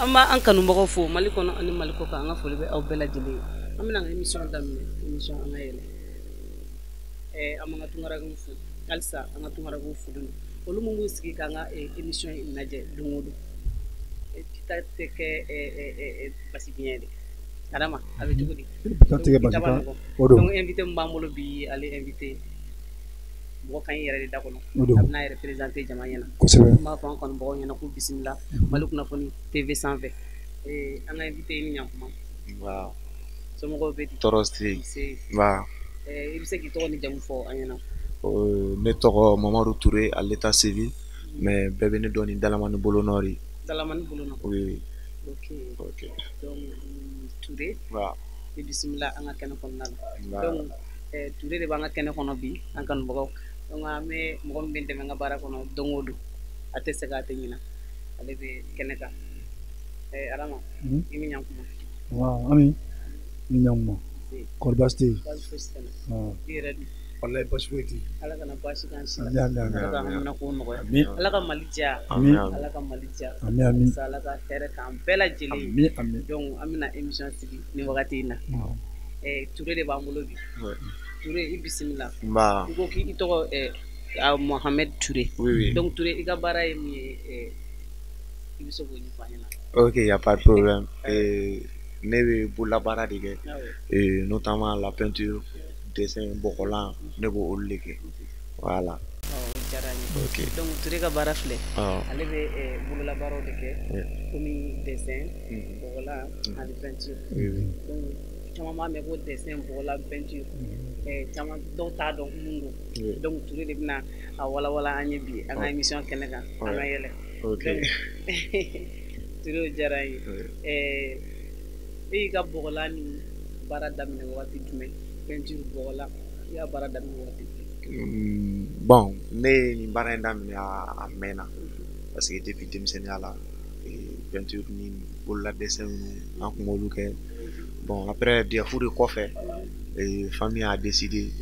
An b'an kanubagaw fo Mali kɔnɔ ani Mali kɔ kan. An ka foli bɛ aw bɛɛ lajɛlen ye. An bɛna an ka émission daminɛ, émission An ka yɛlɛ. An b'an ka tunkarankew fo halisa, an ka tunkarankew folen don, olu minnu b'u sigi k'an ka émission in lajɛ don o don. Bi ta tɛ kɛ basi biɲɛ de Adama, a bɛ cogo di? Bi ta tɛ kɛ basi kan, o don. Donc invité min b'an bolo bi, ale invité mɔgɔ ka ɲi yɛrɛ de da kɔnɔ. O don. A bɛna yɛrɛ présenter jama ɲɛna. Kosɛbɛ. An b'a fɔ an kanubagaw ɲɛna k'u bisimila Mali kunnafoni TV sanfɛ. An ka invité, i ni ɲankuma. Waaw. Somɔgɔw bɛ di? Tɔɔrɔ tɛ yen. Nse. Waaw. I bɛ se k'i tɔgɔ ni jamu fɔ an ɲɛna? Ne tɔgɔ Mamadu Ture à l'état civil, mais bɛɛ bɛ ne dɔn ni Dalamani Bolonɔ de. Dalamani Bolonɔ. Oui. Ok. Ok. Donc Ture, Waaw. i bisimila an ka kɛnɛ kɔnɔna la. Waaw. Donc Ture de b'an ka kɛnɛ kɔnɔ bi, an kanubagaw. Donc an bɛ mɔgɔ min bɛ n dɛmɛ n ka baara kɔnɔ don o don, a tɛ sɛgɛn, a tɛ ɲinɛ, ale bɛ kɛnɛ kan. Adama, i ni ɲankuma. Waaw Ami, i ni ɲankuma. Kɔri baasi tɛ yen? Baasi fosi tɛ n na. I yɛrɛ dun? Walayi, baasi foyi tɛ yen. Ala kana baasi k'an si la. Ami, ami, ami. Ala ka hamina ko nɔgɔya. Ami. Ala ka Mali diya. Ami. Ala ka Mali diya. Ami, ami. Ala ka hɛrɛ k'an bɛɛ lajɛlen ye. Ami, ami. Donc an bɛna émission sigi nin wagati in na. Ture de b'an bolo bi. Ture, i bisimila. Nba. I ko k'i tɔgɔ Mohamed Ture. Oui. Donc Ture, i ka baara ye mun ye? I bɛ se k'o ɲɛfɔ an ɲɛna? Ok, y a pas de problème. Ne bɛ bololabaara de kɛ. Notamment la peinture, dessin, bɔgɔlan, ne b'o olu de kɛ. Voilà. O diyara n ye. Ok. Donc Ture ka baara filɛ. Awɔ. Ale bɛ bololabaaraw de kɛ. Komi dessin, bɔgɔlan ani peinture. Oui, oui. Donc caman b'a mɛn ko dessin, bɔgɔlan, peinture. Caman dɔw t'a dɔn mun don. Donc Ture de bɛna a walawala an ye bi an ka émission kɛnɛ kan. An ka yɛlɛ. Ok. Donc Ture, o diyara n ye. E y'i ka bɔgɔlan ni baara daminɛ waati jumɛn? Peinture, bɔgɔlan, i y'a baara daminɛ waati jumɛn? Bon, ne ye nin baara in daminɛ a mɛnna, parce que depuis denmisɛnninya la, peinture ni bolola dessin ninnu, an kun b'olu kɛ. Bon, après DEF de kɔfɛ, famille a décidé,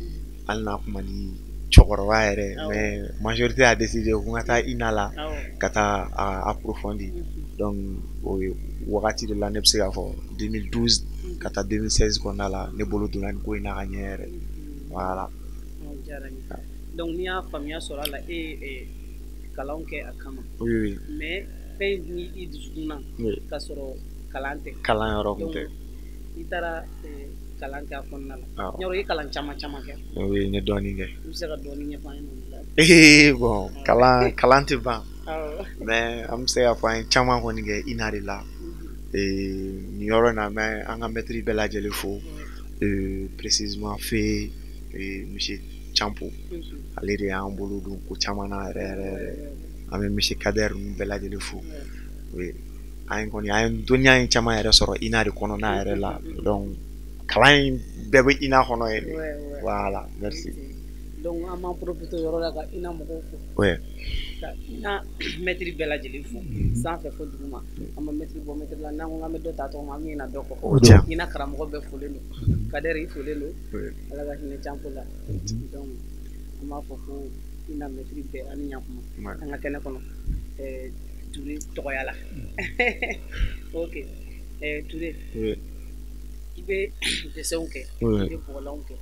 hali n'a kun man di cɛkɔrɔba yɛrɛ, mais majorité a décidé ko n ka taa INA la ka taa a approfondir. Donc o ye wagati de la, ne bɛ se k'a fɔ 2012 ka taa 2016 kɔnɔna la, ne bolo donna nin ko in na ka ɲɛ yɛrɛ. Voilà. O diyara n ye. Donc n'i y'a faamuya sɔrɔ a la, e ye kalanw kɛ a kama. Oui. Mais fɛn in i dusukun na k'a sɔrɔ kalan tɛ. Kalan yɔrɔ kun tɛ. Donc i taara kalan kɛ a kɔnɔna la. Awɔ. Yɔrɔ i ye kalan caman caman kɛ? Oui, n ye dɔɔnin kɛ. I bɛ se ka dɔɔnin ɲɛfɔ an ɲɛna o la? Ee, bon, kalan tɛ ban. Awɔ. Mais an bɛ se k'a fɔ an ye caman kɔni kɛ INA de la. Nin yɔrɔ in na, n bɛ an ka maître bɛɛ lajɛlen fo. Précisément feu monsieur Champo. Ale de y'an bolo don ko caman na yɛrɛ yɛrɛ yɛrɛ. An bɛ monsieur Kader ninnu bɛɛ lajɛlen fo. Oui. An kɔni an ye dɔnniya in caman yɛrɛ sɔrɔ INA de kɔnɔna yɛrɛ la. Donc kalan in bɛɛ bɛ INA kɔnɔ yen de. Voilà, merci. Donc an b'an profiter o yɔrɔ la ka INA mɔgɔw fo. Ka INA maître bɛɛ lajɛlen fo. Sanfɛ fo duguma. An ma maître bɔ maître la, n'an ko k'an bɛ dɔ ta tɔgɔ ma, an bɛ ɲinɛ dɔ kɔ. O don. INA karamɔgɔ bɛɛ folen don. Kader, i folen don. Ala ka hinɛ Campo la. Donc an b'a fɔ ko INA maître bɛɛ, ani ɲankuma. An ka kɛnɛ kɔnɔ. Ture tɔgɔya la. Ok. Ture. Oui. I bɛ dessinw kɛ. Oui. I bɛ bɔgɔlanw kɛ.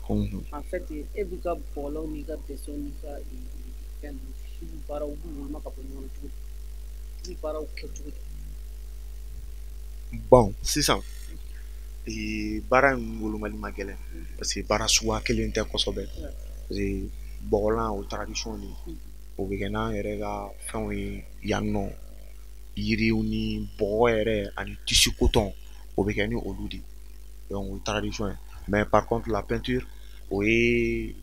En fait, e b'i ka bɔgɔlanw n'i ka dessinw n'i ka fɛn ninnu, i b'u baaraw, i b'u woloma ka bɔ ɲɔgɔn na cogo di? I b'u baaraw kɛ cogo di? Bon, sisan baara in wolomali ma gɛlɛn, parce que baara suguya kelen tɛ kosɛbɛ. Parce que bɔgɔlan, o tradition de ye. O bɛ kɛ n'an yɛrɛ ka fɛnw ye yan nɔ. Yiriw ni bɔgɔ yɛrɛ ani tissu coton, o bɛ kɛ ni olu de ye. Donc o ye tradition ye. Mais par contre la peinture, o ye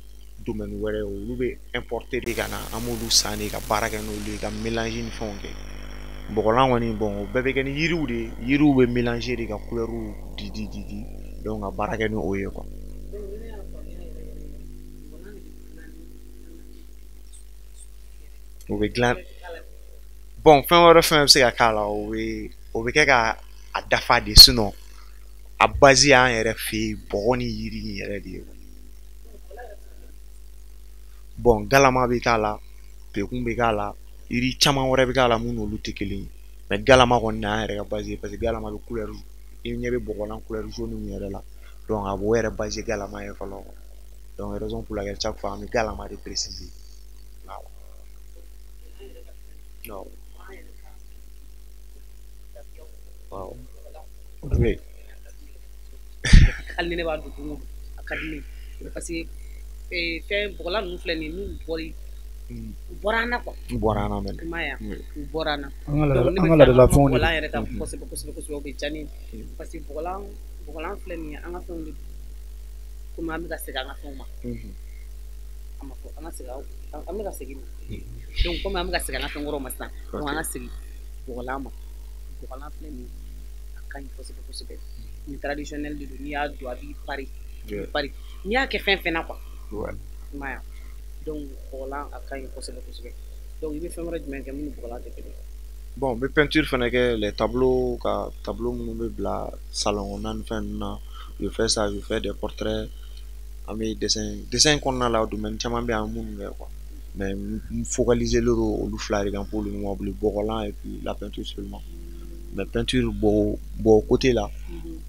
domaine wɛrɛ ye, olu bɛ importer de ka na, an b'olu san de ka baara kɛ n'olu ye, ka mélange ni fɛnw kɛ. Bɔgɔlan kɔni, bon, o bɛɛ bɛ kɛ ni yiriw de ye. Yiriw bɛ mélanger de ka couleur di di di di, donc ka baara kɛ ni o ye quoi. Donc ni ne y'a faamuya yɛrɛ yɛrɛ, bɔgɔlan de bɛ dilan ni O bɛ dilan, bon, fɛn wɛrɛ fɛn bɛ se ka k'a la, o bɛ kɛ ka a dafa de, sinon a base y'an yɛrɛ fɛ yen bɔgɔ ni yiri in yɛrɛ de ye. Bon, galama bɛ k'a la, pekun bɛ k'a la, yiri caman wɛrɛ bɛ k'a la mun n'olu tɛ kelen ye. Mais galama kɔni y'an yɛrɛ ka base ye, parce que galama bɛ couleur, i ɲɛ bɛ bɔgɔlan couleur jaune min yɛrɛ la, donc a b'o yɛrɛ base galama ye fɔlɔ. Donc raison pour laquelle chaque fois an bɛ galama de préciser. Awɔ. Awɔ. Oui. Hali ni ne b'a don don o don, a ka di ne ye, parce que fɛn bɔgɔlan ninnu filɛ nin ye, n'u bɔra, u bɔra an na quoi. U bɔra an na mɛnɛ. I m'a ye wa? U bɔra an na. An ka laadalafɛnw de. Bɔgɔlan yɛrɛ ta kosɛbɛ kosɛbɛ kosɛbɛ, o bɛ diya ne ye, parce que bɔgɔlan filɛ nin ye, an ka fɛnw de don. Komi an bɛ ka segin an ka fɛnw ma. A ma fɔ an ka segin, an bɛ ka segin. Donc komi an bɛ ka segin an ka fɛn kɔrɔw ma sisan, donc an ka segin bɔgɔlan ma. Bɔgɔlan filɛ nin ye, a ka ɲi kosɛbɛ kosɛbɛ. Nin traditionnel de don, n'i y'a don a b'i pari. Pari. N'i y'a kɛ fɛn fɛn na quoi. I m'a ye wa? Donc bɔgɔlan a ka ɲi kosɛbɛ kosɛbɛ. Donc i bɛ fɛn wɛrɛ jumɛn kɛ minnu bɔgɔlan tɛ kelen ye? Bon, n bɛ peinture fana kɛ, les tableaux, ka tableau minnu bɛ bila salon kɔnɔna ni fɛn ninnu na. Je fais ça, je fais des portraits. An bɛ dessin kɔnɔna la, domaine caman bɛ yen an bɛ minnu kɛ quoi. Mais n focaliser len don olu fila de kan pour le moment, bɔgɔlan et puis la peinture seulement. Mais peinture bɔ côté la,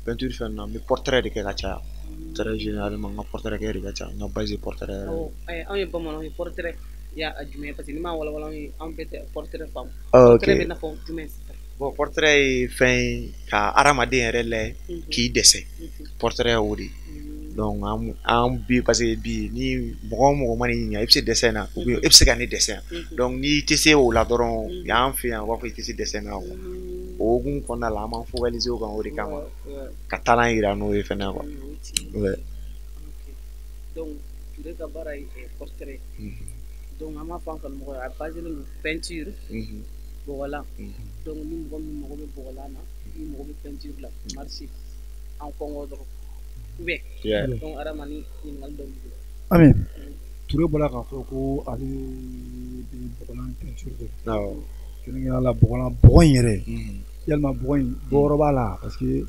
peinture fɛn na, n bɛ portrait de kɛ ka caya. Très généralement n ka portrait kɛ de ka ca, n ka base portrait yɛrɛ. Anw ye bamananw ye, portrait ya jumɛn? Parce que n'i m'a walawala anw ye, anw bɛɛ tɛ portrait faamu. Portrait bɛ n'a fɔ jumɛn sisan? Bon, portrait ye fɛn ye ka hadamaden yɛrɛ lajɛ k'i dɛsɛ. Portrait y'o de ye. Donc an bi, parce que bi ni mɔgɔ o mɔgɔ mana ɲininka, i bɛ se dessin na ou bien e bɛ se ka ne dessin. Donc n'i tɛ se o la dɔrɔn, y'an fɛ yan u b'a fɔ i tɛ se dessin na quoi. O hukumu kɔnɔna la, an b'an focaliser o kan, o de kama ka talent yira n'o ye fɛnɛ quoi. Ouais. Donc Ture ka baara ye portrait. Donc an b'a fɔ an kanumɔgɔ ye, a basé len don peinture, bɔgɔlan. Donc ni mɔgɔ min mago bɛ bɔgɔlan na, ni mago bɛ peinture la, marché an kɔngɔ dɔrɔn. Ou bien. Donc Adama, ni ɲininkali dɔ b'i bolo. Ami, Ture bɔra k'a fɔ ko ale bɛ bɔgɔlan peinture kɛ. Awɔ. Kɛrɛnkɛrɛnnenya la bɔgɔlan, bɔgɔ in yɛrɛ. Yalima bɔgɔ in bɔyɔrɔ b'a la, parce que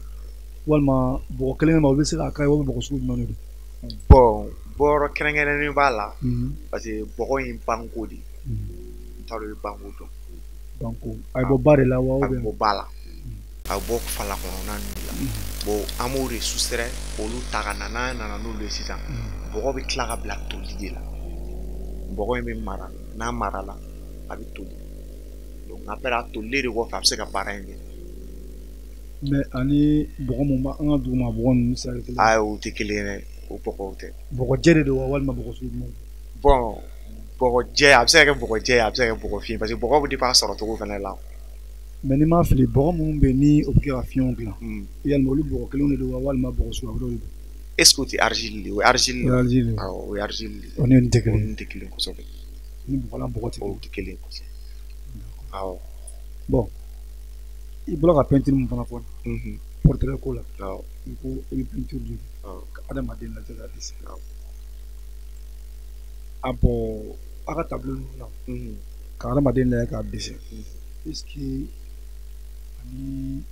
walima bɔgɔ kelen ma, o bɛ se k'a kɛ, walima bɔgɔ sugu jumɛn de don? Bon, bɔyɔrɔ kɛrɛnkɛrɛnnen b'a la, parce que bɔgɔ in banko de. N t'a dɔn i bɛ banko dɔn. Banko, a bɛ bɔ ba de la wa? A bɛ bɔ ba la. A bɛ bɔ fala kɔnɔna ninnu de la. Bon, an b'o de soustraire k'olu ta ka na, n'an nana n'olu ye sisan, bɔgɔ bɛ tila ka bila toli de la. Bɔgɔ in bɛ mara, n'a marala, a bɛ toli. Donc après a tolilen de kɔfɛ, a bɛ se ka baara in kɛ. Mais ani bɔgɔ mun b'an ka duguma bɔgɔ ninnu sira kelen? Ayi, o tɛ kelen ye dɛ, o bɔgɔw tɛ. Bɔgɔ jɛ de don wa, walima bɔgɔ sugu jumɛn? Bon, bɔgɔ jɛ, a bɛ se ka kɛ bɔgɔ jɛ ye, a bɛ se ka kɛ bɔgɔ fin, parce que bɔgɔ bɛ dépend a sɔrɔ cogo fana la. Mais n'i m'a fili, bɔgɔ minnu bɛ yen ni o bɛ kɛ ka fiɲɛw dilan, yalima olu bɔgɔ kelenw de don wa, walima bɔgɔ suguya wɛrɛw de don? Est ce que o tɛ argile de ye? O ye argile de ye. O ye argile de ye. Awɔ, o ye argile de ye. O ni nin tɛ kelen ye. O ni tɛ kelen kosɛbɛ. Ni bɔgɔlan bɔgɔ tɛ kelen. O tɛ kelen kosɛbɛ. Awɔ. Bon, i bɔra ka peinture min fana fɔ, portrait ko la, Awɔ. I ko i bɛ peinture de kɛ, Awɔ. ka adamaden lajɛ k'a dessiner. Awɔ. A bɔn, a ka tableau ninnu na, ka adamaden lajɛ k'a dessiner, est ce que ani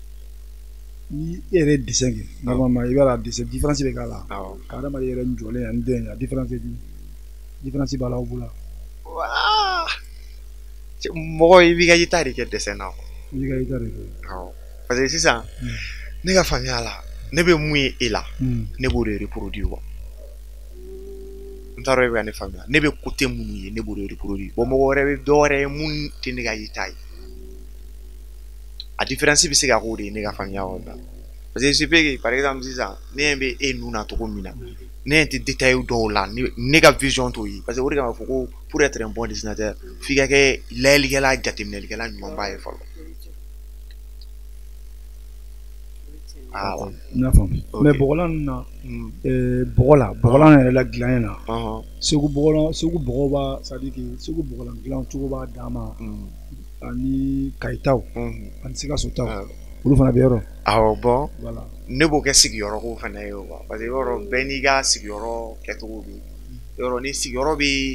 ni e yɛrɛ ye dessin kɛ, normalement i b'a dɔn a dessin différence bɛ k'a la, Awɔ. ka adamaden yɛrɛ jɔlen ani den, a différence ye jumɛn? Différence b'a la aw bolo? Mɔgɔ i b'i ka yeta de kɛ dessin na quoi. I b'i ka yeta de kɛ. Awɔ. Parce que sisan, ne ka faamuya la, ne bɛ mun ye e la, ne b'o de reproduire quoi. N t'a dɔn e bɛ ka ne faamuya. Ne bɛ côté minnu ye, ne b'o de reproduire. Bon, mɔgɔ wɛrɛ bɛ dɔ wɛrɛ ye mun tɛ ne ka yeta ye. A différence bɛ se ka k'o de ye ne ka faamuya kɔnɔ la. Parce que il se peut que par exemple sisan, ne ɲɛ bɛ e nun na cogo min na, ne ɲɛ tɛ détail dɔw la, ne ka vision t'o ye. Parce que o de kama fɔ ko pour être un bon dessinateur, f'i ka kɛ layɛlikɛla, jateminɛlikɛla ɲumanba ye fɔlɔ. Awɔ. N y'a faamu. Mais bɔgɔlan ninnu na, bɔgɔ la, bɔgɔlan yɛrɛ la dilanni na, Segu bɔgɔlan, Segu bɔgɔ b'a, c'est à dire que Segu bɔgɔlan dilan cogo b'a dan ma, ani Kayitaw, ani Sikasotaw, olu fana bɛ yɔrɔ. Awɔ, bon. Voilà. Ne b'o kɛ sigiyɔrɔ ko fana ye quoi. Parce que yɔrɔ bɛɛ n'i ka sigiyɔrɔ kɛcogo don. Yɔrɔ ni sigiyɔrɔ bɛ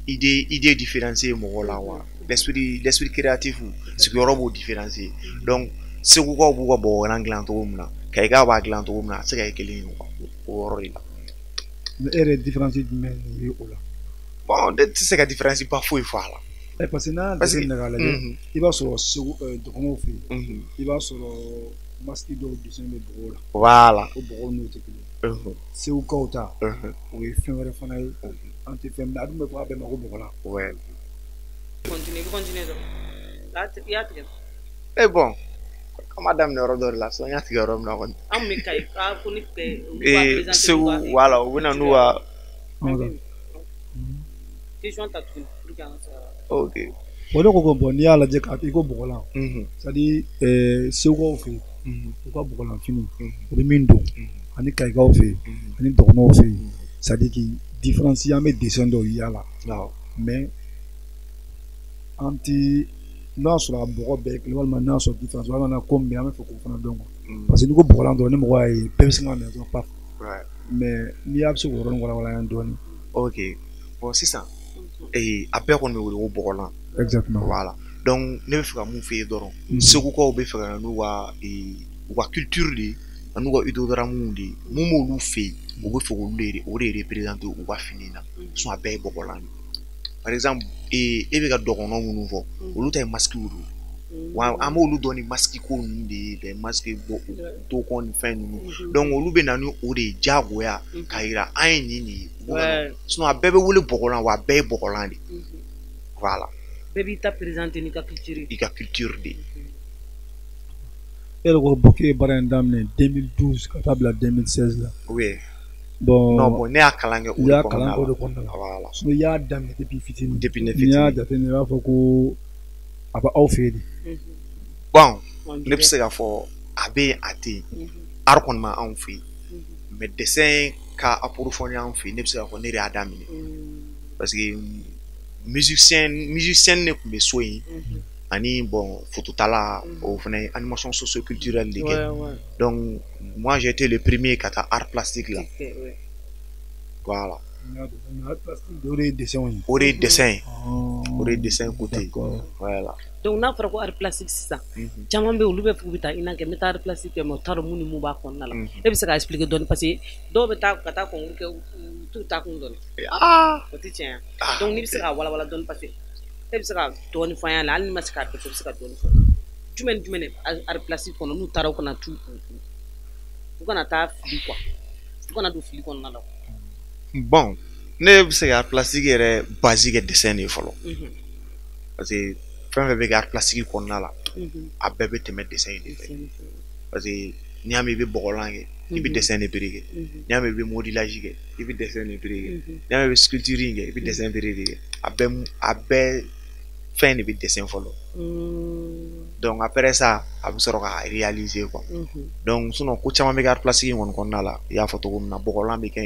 idée différencier mɔgɔ la quoi. L'esprit créatif, sigiyɔrɔ b'o différencier. Donc Segukaw b'u ka bɔgɔlan dilan cogo min na, Kayikaw b'a dilan cogo min na, a tɛ se ka kɛ kelen ye quoi, o yɔrɔ de la. Mais e yɛrɛ ye différence jumɛn ye o la? Bon, ne tɛ se ka différence ba foyi fɔ a la. Parce que n'a jateminɛ k'a lajɛ, i b'a sɔrɔ Segu dɔgɔnɔw fɛ yen, i b'a sɔrɔ masque dɔw dessin bɛ bɔgɔw la. Voilà. O bɔgɔw n'o tɛ kelen ye. Segukaw ta, o ye fɛn wɛrɛ fana ye. An tɛ fɛn min, a dun bɛ fɔ a bɛɛ ma ko bɔgɔlan. Ouais. Continue, continue dɔrɔn. I y'a tigɛ. Eh bon, an b'a daminɛ yɔrɔ dɔ de la sisan, n y'a tigɛ yɔrɔ min na kɔni. An bɛ Kayi, ko ni ee Segu, voilà, u bɛ na n'u ka. Question ta tuguni pour que an ka se ka. Ok. Bon, ne ko bon, n'i y'a lajɛ k'a i ko bɔgɔlan, c'est à dire Segukaw fɛ yen, u ka bɔgɔlan fini, u bɛ min don, ani Kayikaw fɛ yen, ani dɔgɔnɔw fɛ yen, c'est à dire que différence an bɛ dessin dɔw y'a la, mais an ti n'a sɔrɔ a bɔgɔ bɛɛ ye kelen walima n'a sɔrɔ différence walima ko min an bɛ fɛ k'o fana dɔn quoi. Parce que n'i ko bɔgɔlan dɔrɔn, ni mɔgɔ y'a ye bɛɛ bɛ sin k'a minɛ dɔrɔn paf. Mais n'i y'a bɛ se k'o yɔrɔnin walawala an ye dɔɔnin. Ok, bon sisan a bɛɛ kɔni bɛ wele ko bɔgɔlan. Exactement. Voilà, donc ne bɛ fɛ ka mun f'e ye dɔrɔn, Segukaw bɛ fɛ ka na n'u ka u ka culture de ye, ani n'u ka idéogramme de ye, mun b'olu fɛ yen, u bɛ fɛ k'olu de o de représenter u ka fini na, sinon a bɛɛ ye bɔgɔlan de. Par exemple, e bɛ ka dɔgɔnɔ minnu fɔ, olu ta ye masque de ye. Wa an b'olu dɔn ni masque ko ninnu de ye, les masques tokɔn ni fɛn ninnu. Donc olu bɛ na ni o de ye diyagoya k'a yira an ye nin de ye. Sinon a bɛɛ bɛ wele bɔgɔlan, wa a bɛɛ ye bɔgɔlan de. Voilà. Bɛɛ b'i ta présenter n'i ka culture ye. I ka culture de ye. E yɛrɛ ko bon k'e ye baara in daminɛ 2012 ka taa bila 2016 la. Oui. Bon, non, bon, ne y'a kalan kɛ o de kɔnɔna la. I y'a kalan kɛ o de kɔnɔna la. Voilà. Sinon i y'a daminɛ depuis fitinin. Depuis ne fitinin. N'i y'a jateminɛ i b'a fɔ ko a bɛ aw fɛ yen de. Bon, ne bɛ se k'a fɔ a bɛ yen, a tɛ yen. Art kɔni ma anw fɛ yen. Mais dessin ka approfondir anw fɛ yen, ne bɛ se k'a fɔ ne de y'a daminɛ. Parce que musicien ne tun bɛ so yen. Ani bon, phototala, o fana ye animation socio-culturelle de kɛ. Donc moi j'ai été le premier ka taa art plastique la. Voilà. O de ye dessin ye. O de ye dessin ye. O de ye dessin côté. Voilà. Donc n'a fɔra ko art plastique sisan, caman bɛ yen olu bɛ fɔ k'u bɛ taa INA kɛ, n bɛ taa art plastique kɛ, mais u t'a dɔn mun ni mun b'a kɔnɔna la. E bɛ se k'a expliquer dɔɔnin parce que dɔw bɛ taa ka taa concours kɛ, u t'u taa kun dɔn. O tɛ tiɲɛ ye. Donc n'i bɛ se k'a walawala dɔɔnin parce que e bɛ se ka dɔɔnin fɔ an ɲɛna, hali n'i ma se k'a bɛɛ fɔ, i bɛ se ka dɔɔnin fɔ. Jumɛn ni jumɛn de art plastique kɔnɔ n'u taara u kana t'u u kana taa fili quoi, u kana don fili kɔnɔna la. Bon, ne bɛ se ka art plastique yɛrɛ base kɛ dessin de ye fɔlɔ. Parce que fɛn fɛn bɛ kɛ art plastique kɔnɔna la, a bɛɛ bɛ tɛmɛ dessin in de fɛ. Parce que n'i y'a mɛn i bɛ bɔgɔlan kɛ, i bɛ dessin de bere kɛ. N'i y'a mɛn i bɛ modelage kɛ, i bɛ dessin de bere kɛ. N'i y'a mɛn i bɛ sculpture in kɛ, i bɛ dessin bere de kɛ. A bɛɛ fɛn de bɛ dessin fɔlɔ. Donc après ça, a bɛ sɔrɔ ka réaliser quoi. Donc sinon ko caman bɛ kɛ art plastique in kɔni kɔnɔna la, i y'a fɔ cogo min na, bɔgɔlan bɛ kɛ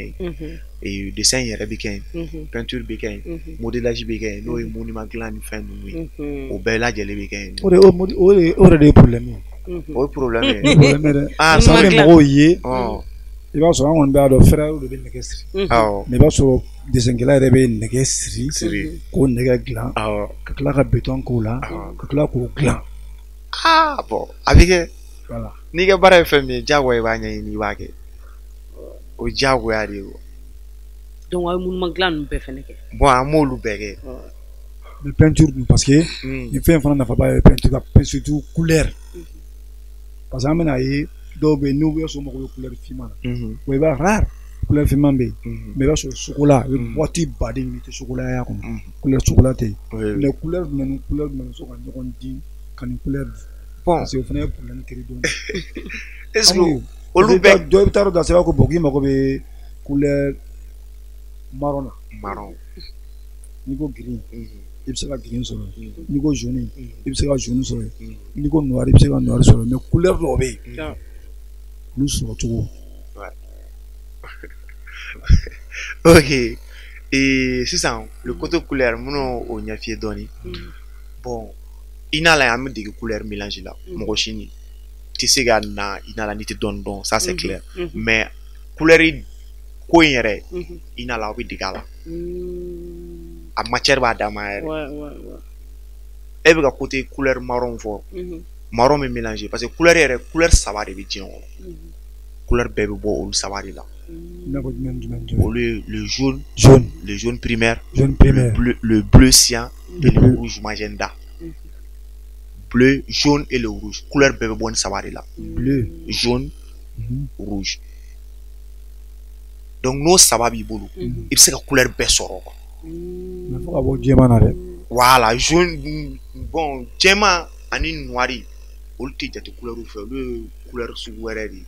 yen, dessin yɛrɛ bɛ kɛ yen, peinture bɛ kɛ yen, modelage bɛ kɛ yen, n'o ye monument dilan ni fɛn ninnu ye, o bɛɛ lajɛlen bɛ kɛ yen. O yɛrɛ de ye problème ye. O ye problème ye. Problème ye dɛ. Ah, ça bɛ mɔgɔw ye. I b'a sɔrɔ an kɔni b'a dɔn fɛrɛw de bɛ nɛgɛ siri. Awɔ. Mais i b'a sɔrɔ dessin-kɛla yɛrɛ bɛ nɛgɛ siri. K'o nɛgɛ dilan. Awɔ. Ka tila ka béton k'o la. Ka tila k'o dilan. Ah bon, a bɛ kɛ. Voilà. N'i ka baara ye fɛn min ye, diyagoya i b'a ɲɛɲini i b'a kɛ. O ye diyagoya de ye o. Donc aw ye monument dilan ninnu bɛɛ fɛnɛ kɛ. Bon, an m'olu bɛɛ kɛ. Mais peinture dun, parce que nin fɛn fana nafaba ye peinture la, surtout couleur. Parce que an bɛna ye dɔw bɛ yen n'u bɛ sɔrɔ mago bɛ couleur finman na. Wa i b'a rare couleur finman bɛ yen, mais i b'a sɔrɔ chocolat, i bɛ boîte baden ɲini i tɛ chocolat y'a kɔnɔ. Couleur chocolat tɛ yen. Mais couleur jumɛn ni couleur jumɛn bɛ se ka ɲɔgɔn di ka nin couleur di. Bon, parce que o fana ye problème créé dɔɔnin. Est-ce que olu bɛɛ dɔw bɛ taa yɔrɔ dɔ la, i b'a fɔ ko bon k'i mago bɛ couleur marron na. Marron. N'i ko gris, i bɛ se ka gris sɔrɔ yen. N'i ko jaune, i bɛ se ka jaune sɔrɔ yen. N'i ko noir, i bɛ se ka noir sɔrɔ yen. Mais couleur dɔw bɛ yen, olu sɔrɔ cogo. Ok. Et sisan le côté couleur, minnu o ɲɛf'i ye dɔɔnin. Bon, INA la an bɛ dege couleur mélange la. Mɔgɔ si ni tɛ se ka na INA la n'i tɛ dɔɔnin dɔn, ça c'est clair. Mais couleur ko in yɛrɛ, INA la aw bɛ dege a la. A matière b'a dama yɛrɛ. E bɛ ka côté couleur marron fɔ. Marron bɛ mélanger parce que couleur yɛrɛ, couleur saba de bɛ diɲɛ kɔnɔ. Couleur bɛɛ bɛ bɔ olu saba de la. Olu ye le jaune, jaune, le jaune primaire, jaune primaire, le bleu cyan, et le rouge magenta. Bleu, jaune et le rouge. Couleur bɛɛ bɛ bɔ nin saba de la. Bleu, jaune, rouge. Donc n'o saba b'i bolo, i bɛ se ka couleur bɛɛ sɔrɔ quoi. Mais fo ka bɔ jɛman na dɛ. Voilà, jaune, bon, jɛman ani noir, olu tɛ jate couleur fɛ, olu ye couleur sugu wɛrɛ de ye.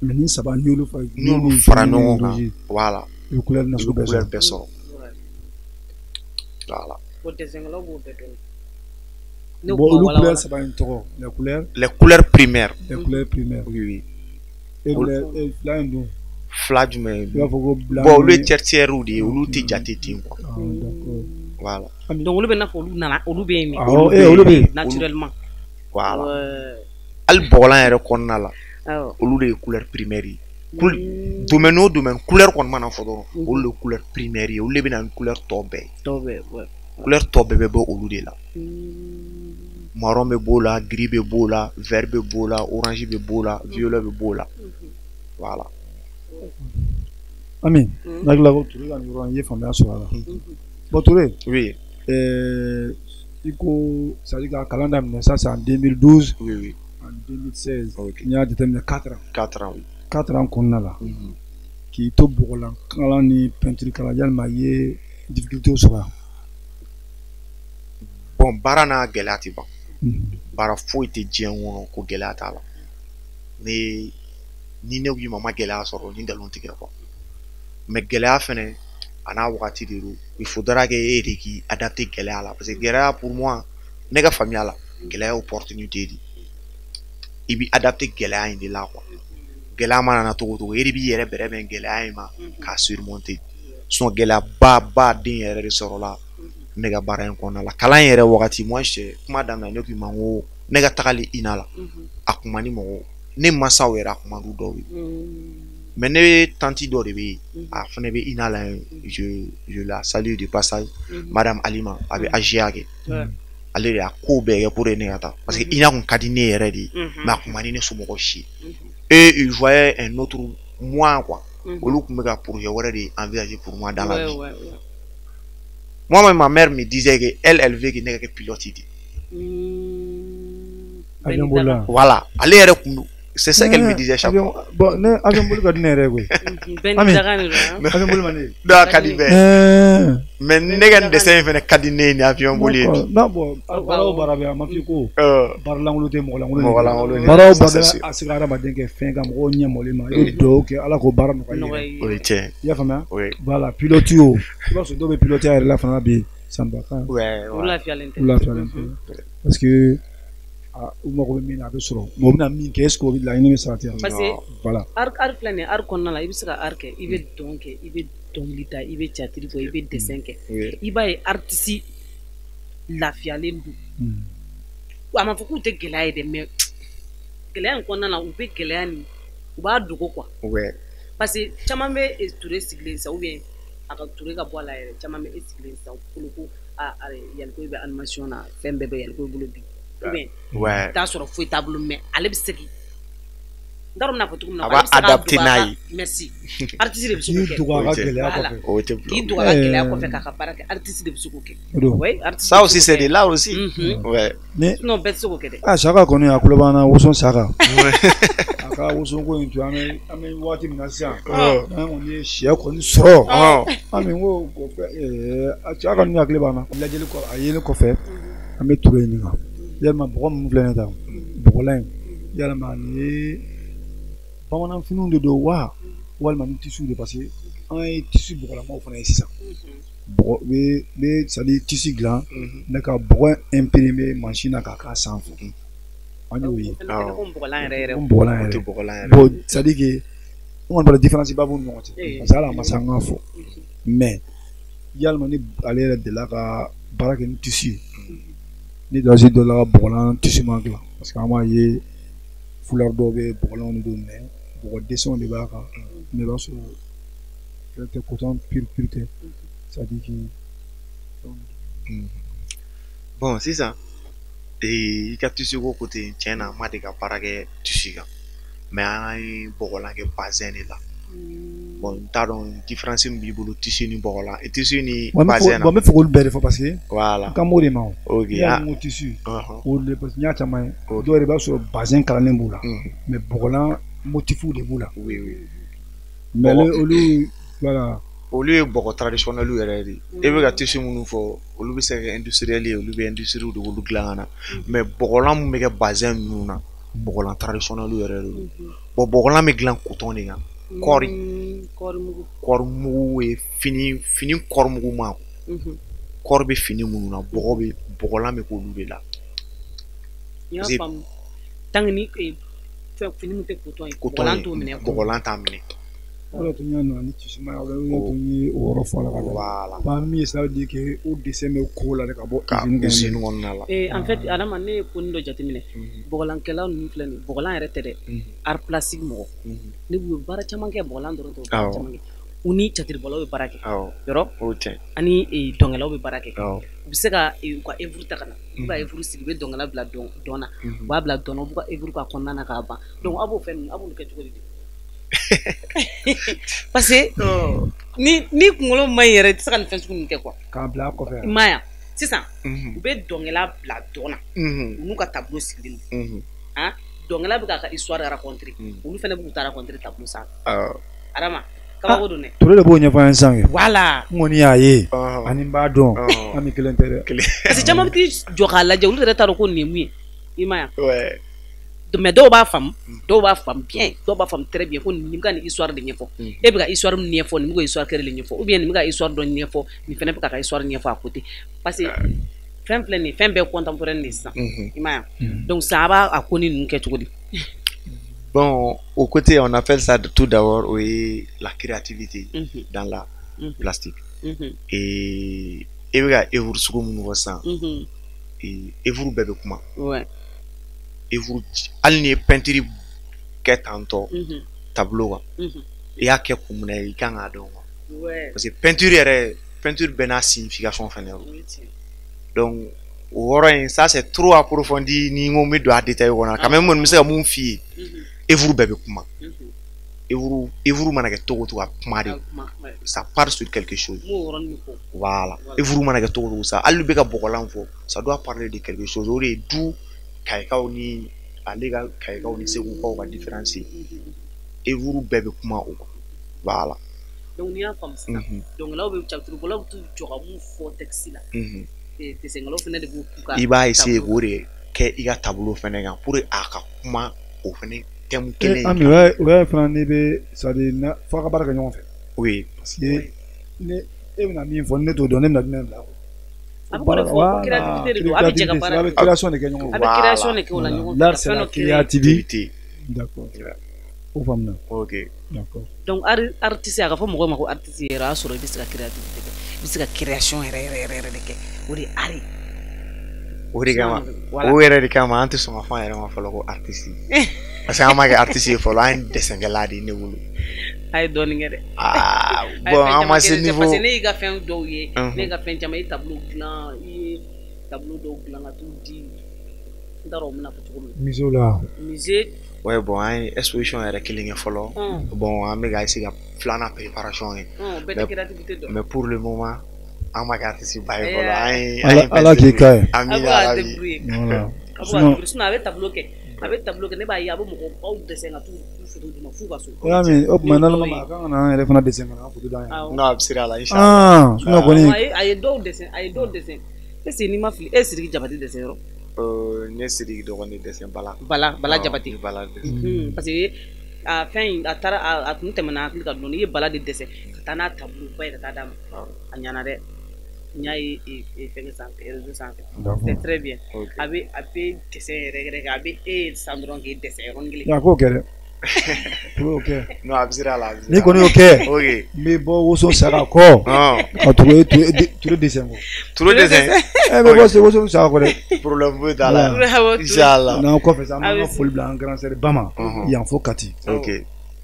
Mais ni saba n'i y'olu fara, n'i y'olu fara ɲɔgɔn kan, voilà, i bɛ couleur nasugu bɛɛ sɔrɔ. Bɛɛ sɔrɔ. Voilà. Bon, dessin-kɛlaw b'o bɛɛ dɔn. Bon, olu couleur saba in tɔgɔ, les couleurs. Les couleurs primaires. Les couleurs primaires. Oui, oui. Et fila in dun? Fila jumɛn? I b'a fɔ ko blanc. Bon, olu ye tertiaires de ye, olu tɛ jate ten quoi. Ah, d'accord. Voilà. Donc olu bɛ n'a fɔ olu nana, olu bɛ yen. Awɔ, olu bɛ yen. Naturellement. Voilà. Hali bɔgɔlan yɛrɛ kɔnɔna la, olu de ye couleur primaire ye. Domaine o domaine, couleur kɔni mana fɔ dɔrɔn, olu de ye couleur primaire ye, olu de bɛ na ni couleur tɔ bɛɛ ye. Tɔ bɛɛ, ouais. Couleur tɔ bɛɛ bɛ bɔ olu de la. Marron bɛ b'o la, gris bɛ b'o la, vert bɛ b'o la, orange bɛ b'o la, violet bɛ b'o la. Voilà. Ami, n hakili la ko Touré ka nin yɔrɔ in, i ye faamuya sɔrɔ a la. Bon, Touré. Oui. I ko c'est à dire ka kalan daminɛ, ça c'est en 2012. Oui, oui. En 2016. Ok. N'i y'a jateminɛ 4 ans. 4 ans, oui. 4 ans kɔnɔna la. K'i to bɔgɔlan kalan ni peinture kalan, yalima i ye difficulté sɔrɔ yan? Bon, baara n'a gɛlɛya tɛ ban. Baara foyi tɛ diɲɛ kɔnɔ ko gɛlɛya t'a la. Ni ne k'i ma ma gɛlɛya sɔrɔ, ni nkalon tigɛ quoi. Mais gɛlɛya fɛnɛ a n'a wagati de don. Il faudra que e de k'i adapter gɛlɛya la, parce que gɛlɛya pour moi, ne ka faamuya la, gɛlɛya ye opportunité de ye. I b'i adapter gɛlɛya in de la quoi. Gɛlɛya mana na cogo o cogo, e de b'i yɛrɛ bɛrɛbɛn gɛlɛya in ma k'a surmonter. Sinon gɛlɛyaba ba den yɛrɛ de sɔrɔla ne ka baara in kɔnɔna la. Kalan yɛrɛ wagati, moi je kuma daminɛ, ne k'i ma n ko ne ka tagali INA la, a kun man di mɔgɔw, ne mansaw yɛrɛ a kun man di dɔw ye. Mais ne tantie dɔ de bɛ yen, a fana bɛ INA la yen, je la salue de passage, Madame Alima, a bɛ AGA kɛ. Ale de y'a ko bɛɛ kɛ pour ne ka taa, parce que INA kun ka di ne yɛrɛ de ye, mais a kun man di ne somɔgɔw si ye. Et il voyait un autre moi quoi. Olu kun bɛ ka projet wɛrɛ de envisager pour moi dans la vie. Moi, ma mère me disait que elle veut que ne ka kɛ pilote de. Avion bolila. Voilà, ale yɛrɛ kun don. C'est ça qu'elle me disait chaque fois. Bon, ne avion boli ka di ne yɛrɛ ye koyi. Bɛɛ ni dakan de don. Avion boli man di ye. Non, a ka di bɛɛ. Mais ne ka nin dessin in fɛnɛ ka di ne ye ni avion boli ye. Non, bon, baara o baara bɛ yen, a ma f'i ko baara lankolon tɛ, mɔgɔ lankolon. Mɔgɔ lankolon. Baara o baara bɛ a se ka hadamaden kɛ fɛn kan, mɔgɔw ɲɛ mɔlen ma, i bɛ dugawu kɛ Ala k'o baara nɔgɔya i ye. O ye tiɲɛ. I y'a faamuya? Oui. Voilà, pilote o, i b'a sɔrɔ dɔw bɛ pilote yɛrɛ la fana bi, ça ne va pas. Ouais, U lafiyalen tɛ. U lafiyalen tɛ. Parce que u mago bɛ min na, a bɛ sɔrɔ, mais u bɛna min kɛ, est ce que o bɛ laɲini bɛ sabati wa? Parce que voilà, art filɛ nin ye, art kɔnɔna la, i bɛ se ka art kɛ, i bɛ dɔn kɛ, i bɛ dɔnkili da, i bɛ théâtre bɔ, i bɛ dessin kɛ. I b'a ye artiste lafiyalen don. A ma fɔ k'u tɛ gɛlɛya ye dɛ, mais gɛlɛya in kɔnɔna la, u bɛ gɛlɛya nin, u b'a dogo quoi. Parce que caman bɛ Touré sigilen sisan, ou bien a ka Touré ka bɔ a la yɛrɛ, caman bɛ e sigilen sisan, u bolo ko Yaliko bɛ animation na, fɛn bɛɛ bɛ Yaliko bolo bi. Ou bien t'a sɔrɔ foyi t'a bolo, mais ale bɛ se k'i, n t'a dɔn n bɛna fɔ cogo min na, a b'a adapter n'a ye. Merci. Artiste de bɛ se k'o kɛ. K'i dogo a ka gɛlɛya kɔfɛ. O tɛ K'i dogo a ka gɛlɛya kɔfɛ k'a ka baara kɛ, artiste de bɛ se k'o kɛ. Oui, artiste. Ça aussi c'est de l'art aussi. Ouais. Sinon bɛɛ tɛ se k'o kɛ dɛ. Ah, Saka kɔni a tulo b'an na, woson Saka. A ka woson ko in to an bɛ waati min na sisan. An kɔni ye sɛ kɔni sɔrɔ. An bɛ ko a kɔni hakili b'an na. Lajɛli kɔ, a yelen kɔfɛ, an bɛ Touré ɲininka. Yalima bɔgɔ minnu filɛ nin ye tan, bɔgɔlan in, yalima nin ye bamananfiniw de don wa, walima ni tissu de? Parce que an ye tissu bɔgɔlamaw fana ye sisan. Bɔgɔ bɛ c'est à dire tissu dilan, mais ka bɔgɔ imprimer machine na k'a k'a sanfɛ. An y'o ye. Ko bɔgɔlan yɛrɛ yɛrɛ. Ko bɔgɔlan yɛrɛ. Bon, c'est à dire que n kɔni b'a dɔn différence ba b'u ni ɲɔgɔn cɛ. Parce que hali a ma se an k'a fɔ. Mais yalima ni ale yɛrɛ delila ka baara kɛ ni tissu ye. Ni dasi dɔ la ka bɔgɔlan tissu ma dilan, parce que an b'a ye foulard dɔw bɛ bɔgɔlanw de don, mais bɔgɔ dessinw de b'a kan, mais i b'a sɔrɔ fɛn tɛ, coton pur pur tɛ, c'est à dire que. Bon, sisan i ka tissu ko côté, tiɲɛ na, n ma deli ka baara kɛ tissu kan, mais an ye bɔgɔlan kɛ bazin de la. Bon n t'a dɔn différence min b'i bolo tissu ni bɔgɔlan tissu ni bazin na. Bon n bɛ fɛ k'olu bɛɛ de fɔ parce que. Voilà. N kan b'o de ma o. Ok. N'i y'a mɛn ko tissu. O de parce que n y'a caman ye. Dɔw yɛrɛ i b'a sɔrɔ bazin kalannen b'u la. Mais bɔgɔlan motif de b'u la. Oui oui. Mais olu voilà. Olu ye bɔgɔ traditionnel yɛrɛ de ye. E bɛ ka tissu minnu fɔ olu bɛ se ka kɛ industriel ye, olu bɛ industrie de b'olu dilan ka na. Mais bɔgɔlan min bɛ kɛ bazin ninnu na, bɔgɔlan traditionnel yɛrɛ de don. Bon bɔgɔlan bɛ dilan coton de kan. Kɔɔri. Kɔɔri mugu ye fini kɔɔri mugu ma. Kɔɔri bɛ fini minnu na, bɔgɔ bɛ bɔgɔlan bɛ k'olu de la. N y'a faamu. Tant que ni fɛn fini min tɛ coton ye, bɔgɔlan t'o minɛ. Bɔgɔlan t'a minɛ. O de tun y'a nana ni tissu ma ye, o de tun ye o yɔrɔ fɔ a la ka taa. Voilà. Ba min ye ça veut dire que o dessin bɛ ko la de ka bɔ usine kɔnɔna la. En fait Adama, ne ye ko dɔ jateminɛ. Bɔgɔlankɛla ninnu filɛ nin ye, bɔgɔlan yɛrɛ tɛ dɛ. Art plastique mɔgɔ. Ne b'u ye baara caman kɛ, bɔgɔlan dɔrɔn tɛ, u bɛ baara caman kɛ. U ni catiribɔlaw bɛ baara kɛ. Yɔrɔ? O tiɲɛ. Ani dɔnkɛlaw bɛ baara kɛ. U bɛ se ka u ka œuvre ta ka na. U b'u ka œuvre sigi, u bɛ dɔnkɛla bila dɔn na. U b'a bila dɔn na, u b'u ka œuvre k'a kɔnɔna na k'a ban. Donc aw b'o fɛn ninnu, aw b'olu kɛ cogo di? Parce que ni kunkolo ma ɲi yɛrɛ, i tɛ se ka nin fɛn sugu ninnu kɛ quoi. K'a bila a kɔfɛ. I m'a ye wa? Sisan u bɛ dɔnkɛla bila dɔn na. U n'u ka tableau sigilen don. Han, dɔnkɛla bɛ k'a ka histoire raconter. Olu fana b'u ta raconter tableau sanfɛ. Adama, kabako don dɛ. Ture de b'o ɲɛfɔ an ye sisan kɛ. Voilà. N kɔni y'a ye. Ani n b'a dɔn. An ni kelen tɛ dɛ. Parce que caman bɛ t'i jɔ k'a lajɛ, olu yɛrɛ t'a dɔn ko nin ye mun ye. I m'a ye wa? Mais dɔw b'a faamu, dɔw b'a faamu bien, dɔw b'a faamu très bien ko nin bɛ ka nin histoire de ɲɛfɔ. E bɛ ka histoire min ɲɛfɔ, nin bɛ ka histoire kelen de ɲɛfɔ, ou bien nin bɛ ka histoire dɔ ɲɛfɔ, nin fana bɛ k'a ka histoire ɲɛfɔ à côté. Parce que fɛn filɛ nin ye, fɛn bɛɛ contemporain de sisan. I m'a ye wa? Donc sisan a b'a a ko ni ninnu kɛ cogo di? Bon, au côté, on appelle ça tout d'abord, oui, la créativité dans la plastique. Et e bɛ ka œuvre sugu minnu fɔ sisan, œuvre bɛɛ bɛ kuma. Ouais. Œuvre hali ni ye peinture kɛ tantɔ tableau kan, i y'a kɛ kun min na, i kan k'a dɔn quoi. Parce que peinture yɛrɛ, peinture bɛɛ n'a signification fɛnɛ don. Donc o yɔrɔ in, ça c'est trop approfondi, ni n ko n bɛ don a détail kɔnɔ quand même, n kɔni bɛ se ka mun f'i ye, œuvre bɛɛ bɛ kuma. Œuvre mana kɛ cogo o cogo, a bɛ kuma de. Ça part sur quelque chose. Voilà. Œuvre mana kɛ cogo o cogo, sa hali bɛ ka bɔgɔlan fɔ, ça doit parler de quelque chose. O de ye du Kayikaw ni ale ka Kayikaw ni Segukaw ka différence ye. Œuvre bɛɛ bɛ kuma o kan. Voilà. Donc n'i y'a faamu sisan, dɔnkɛlaw bɛ catiribɔlaw bɛ t'u jɔ ka mun fɔ texte la, dessin-kɛlaw fana de b'o k'u ka. I b'a essayer k'o de kɛ i ka tableau fɛnɛ kan pour a ka kuma o fɛnɛ thème kelen in. Ami, o y'a fana n'i bɛ c'est à dire f'a ka baara kɛ ɲɔgɔn fɛ. Oui. Parce que ne e bɛna min fɔ, ne t'o dɔn, ne bɛna jumɛn bila? A bɛ k'o de fɔ ko créativité de don, a bɛ jɛ ka baara kɛ. A bɛ création de kɛ ɲɔgɔn fɛ. A bɛ création de kɛ o la ɲɔgɔn fɛ. L'art c'est la créativité. D'accord. O faamuna. Ok. D'accord. Donc artiste, a ka fɔ mɔgɔw ma ko artiste yɛrɛ, o y'a sɔrɔ i bɛ se ka créativité kɛ, i bɛ se ka création yɛrɛ yɛrɛ yɛrɛ de kɛ, o de ye art ye. O de kama, o yɛrɛ de kama an tɛ sɔn ka fɔ an yɛrɛ ma fɔlɔ ko artiste. Parce que an ma kɛ artiste ye fɔlɔ, an ye dɛsɛnkɛla de ye ne bolo. A ye dɔɔnin kɛ dɛ. Aa bon, an ma se niveau. Parce que ne y'i ka fɛn dɔw ye, ne y'i ka fɛn caman, i ye tableau dilan, i ye tableau dɔw dilan ka t'u di, n t'a dɔn o bɛna fɔ cogo min. Musée la. Musée. Ouais, bon, an ye exposition yɛrɛ kelen kɛ fɔlɔ. Bon, an bɛ ka essayer ka filanan préparation kɛ. O bɛɛ tɛ créativité dɔn. Mais pour le moment, an ma kɛ artiste ba ye fɔlɔ. An ye Ala k'i k'a ye. Amina. A bɛ débrouiller. Voilà. Sinon a bɛ tableau kɛ. A bɛ tableau kɛ, ne b'a ye a bɛ mɔgɔbaw dessin ka t'u photo d'u ma f'u ka so. O y'a mɛn, o tuma n'Ala ma a kan ka na an yɛrɛ fana dessin ka na an photo d'an yɛrɛ. Non, a bɛ sira la inchallah. Sinon kɔni. A ye dɔw dessin, a ye dɔw dessin. Est ce que n'i ma fili, e ye Sidiki Jabate dessin yɔrɔ? Ne Sidiki dɔgɔnin dessin Bala. Bala Jabate. Bala dessin. Parce que a fɛn in a taara a tun tɛmɛna hakili kan dɔɔnin, i ye Bala de dessin ka taa n'a tableau ba ye ka taa d'a ma. A ɲɛna dɛ. N y'a ye fɛnkɛ sanfɛ, réseau sanfɛ. C'est très bien. A bɛ dessin yɛrɛ yɛrɛ kɛ, a bɛ e san dɔrɔn k'e dessin yɔrɔnin kelen. A k'o kɛ dɛ. K'o kɛ. Non, a bɛ sira la. N'i kɔni y'o kɛ. Ok. N bɛ bɔ woso saga kɔ. Ka Ture dessin kɔ. Ture dessin. Ɛ bɛ bɔ woso saga kɔ dɛ. Problème foyi t'a la. Inchallah. N'an kɔfɛ sa, an b'an ka foli bila an grand sœur Bama. Yan fo Kati. Ok.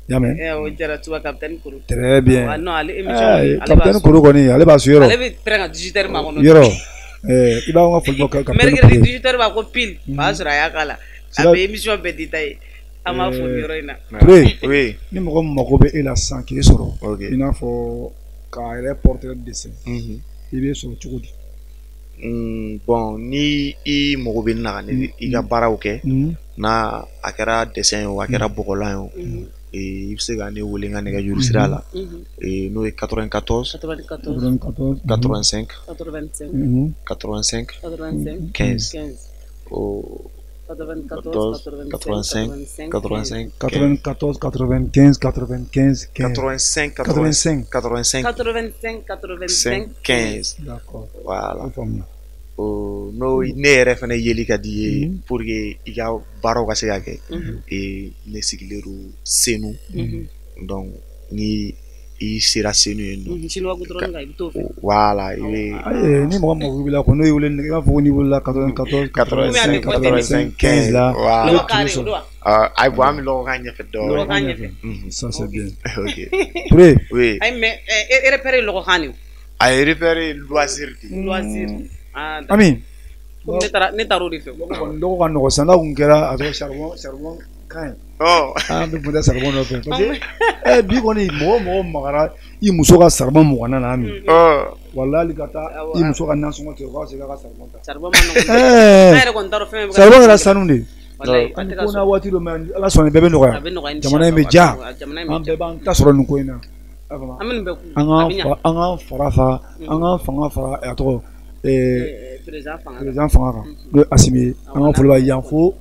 I y'a mɛn? O diyara Tuba capitaine Koro. Très bien. Non, ale émission capitaine Koro kɔni, ale b'a su yɔrɔ. Ale bɛ prêt ka 18 heures makɔnɔ. Yɔrɔ. I b'an ka foli bɔ capitaine Koro. Mercredi 18 heures b'a ko pile. O y'a sɔrɔ a y'a k'a la. A bɛ émission bɛɛ détaillé. An b'a fo nin yɔrɔ in na. Touré, oui. Ni mɔgɔ min mago bɛ e la sisan k'e sɔrɔ, i n'a fɔ k'a yɛrɛ portrait dessin, i b'e sɔrɔ cogo di? Bon, ni i mago bɛ na ka i ka baaraw kɛ, n'a a kɛra dessin ye o, a kɛra bɔgɔlan ye o, i bɛ se ka ne wele n ka nɛgɛjuru sira la, n'o ye 94 85 85 15. 94 85 85 94 95 95 85 85 85 85 85 15. D'accord. Voilà. N'o ne yɛrɛ fana yeli ka di ye pour que i ka baaraw ka se ka kɛ, ne sigilen don Senu. Donc ni i sera Senu yen nɔ, Chinois goudron kan, i bɛ t'o fɛ. Voilà, i bɛ. Ni mɔgɔ mago b'i la ko n'o y'i wele, i b'a fɔ ko n'i wulila 94 85 85 15 la. Voilà. Lɔgɔ carré o don wa? Ayi, bon, an bɛ lɔgɔ k'a ɲɛfɛ dɔɔnin. Lɔgɔ k'a ɲɛfɛ. Ça c'est bien. Ok. Touré. Oui. Ayi, mais repère ye lɔgɔ kan de ye. A ye repère loisir de. Loisir. Ah, Ami. Ne taara o de fɛ. Lɔgɔ ka nɔgɔn sisan, n'a kun kɛra a tɔgɔ charbon kan ye. An bɛ kun tɛ charbon nɔfɛ parce que bi kɔni mɔgɔ magara i muso ka charbon muganna na Ami. Walahi hali ka taa i muso ka nasɔngɔ tigɛ o ka fisa i ka charbon ta. Charbon ma nɔgɔn. An yɛrɛ kɔni t'a dɔn fɛn min bɛ ka. Charbon kɛra sanu de ye. Walahi, a tɛ ka Ko n'a sɔrɔ. waati dɔ mais Ala sɔnna bɛɛ bɛ nɔgɔya. Jamana in bɛ diya. An bɛɛ b'an ta sɔrɔ nin ko in na. An bɛ nin bɛɛ kun. An k'an fara fara, an k'an fanga fara a tɔgɔ. Président fanga kan n'o ye Assimi ye, an ka foli b'a ye yan fo.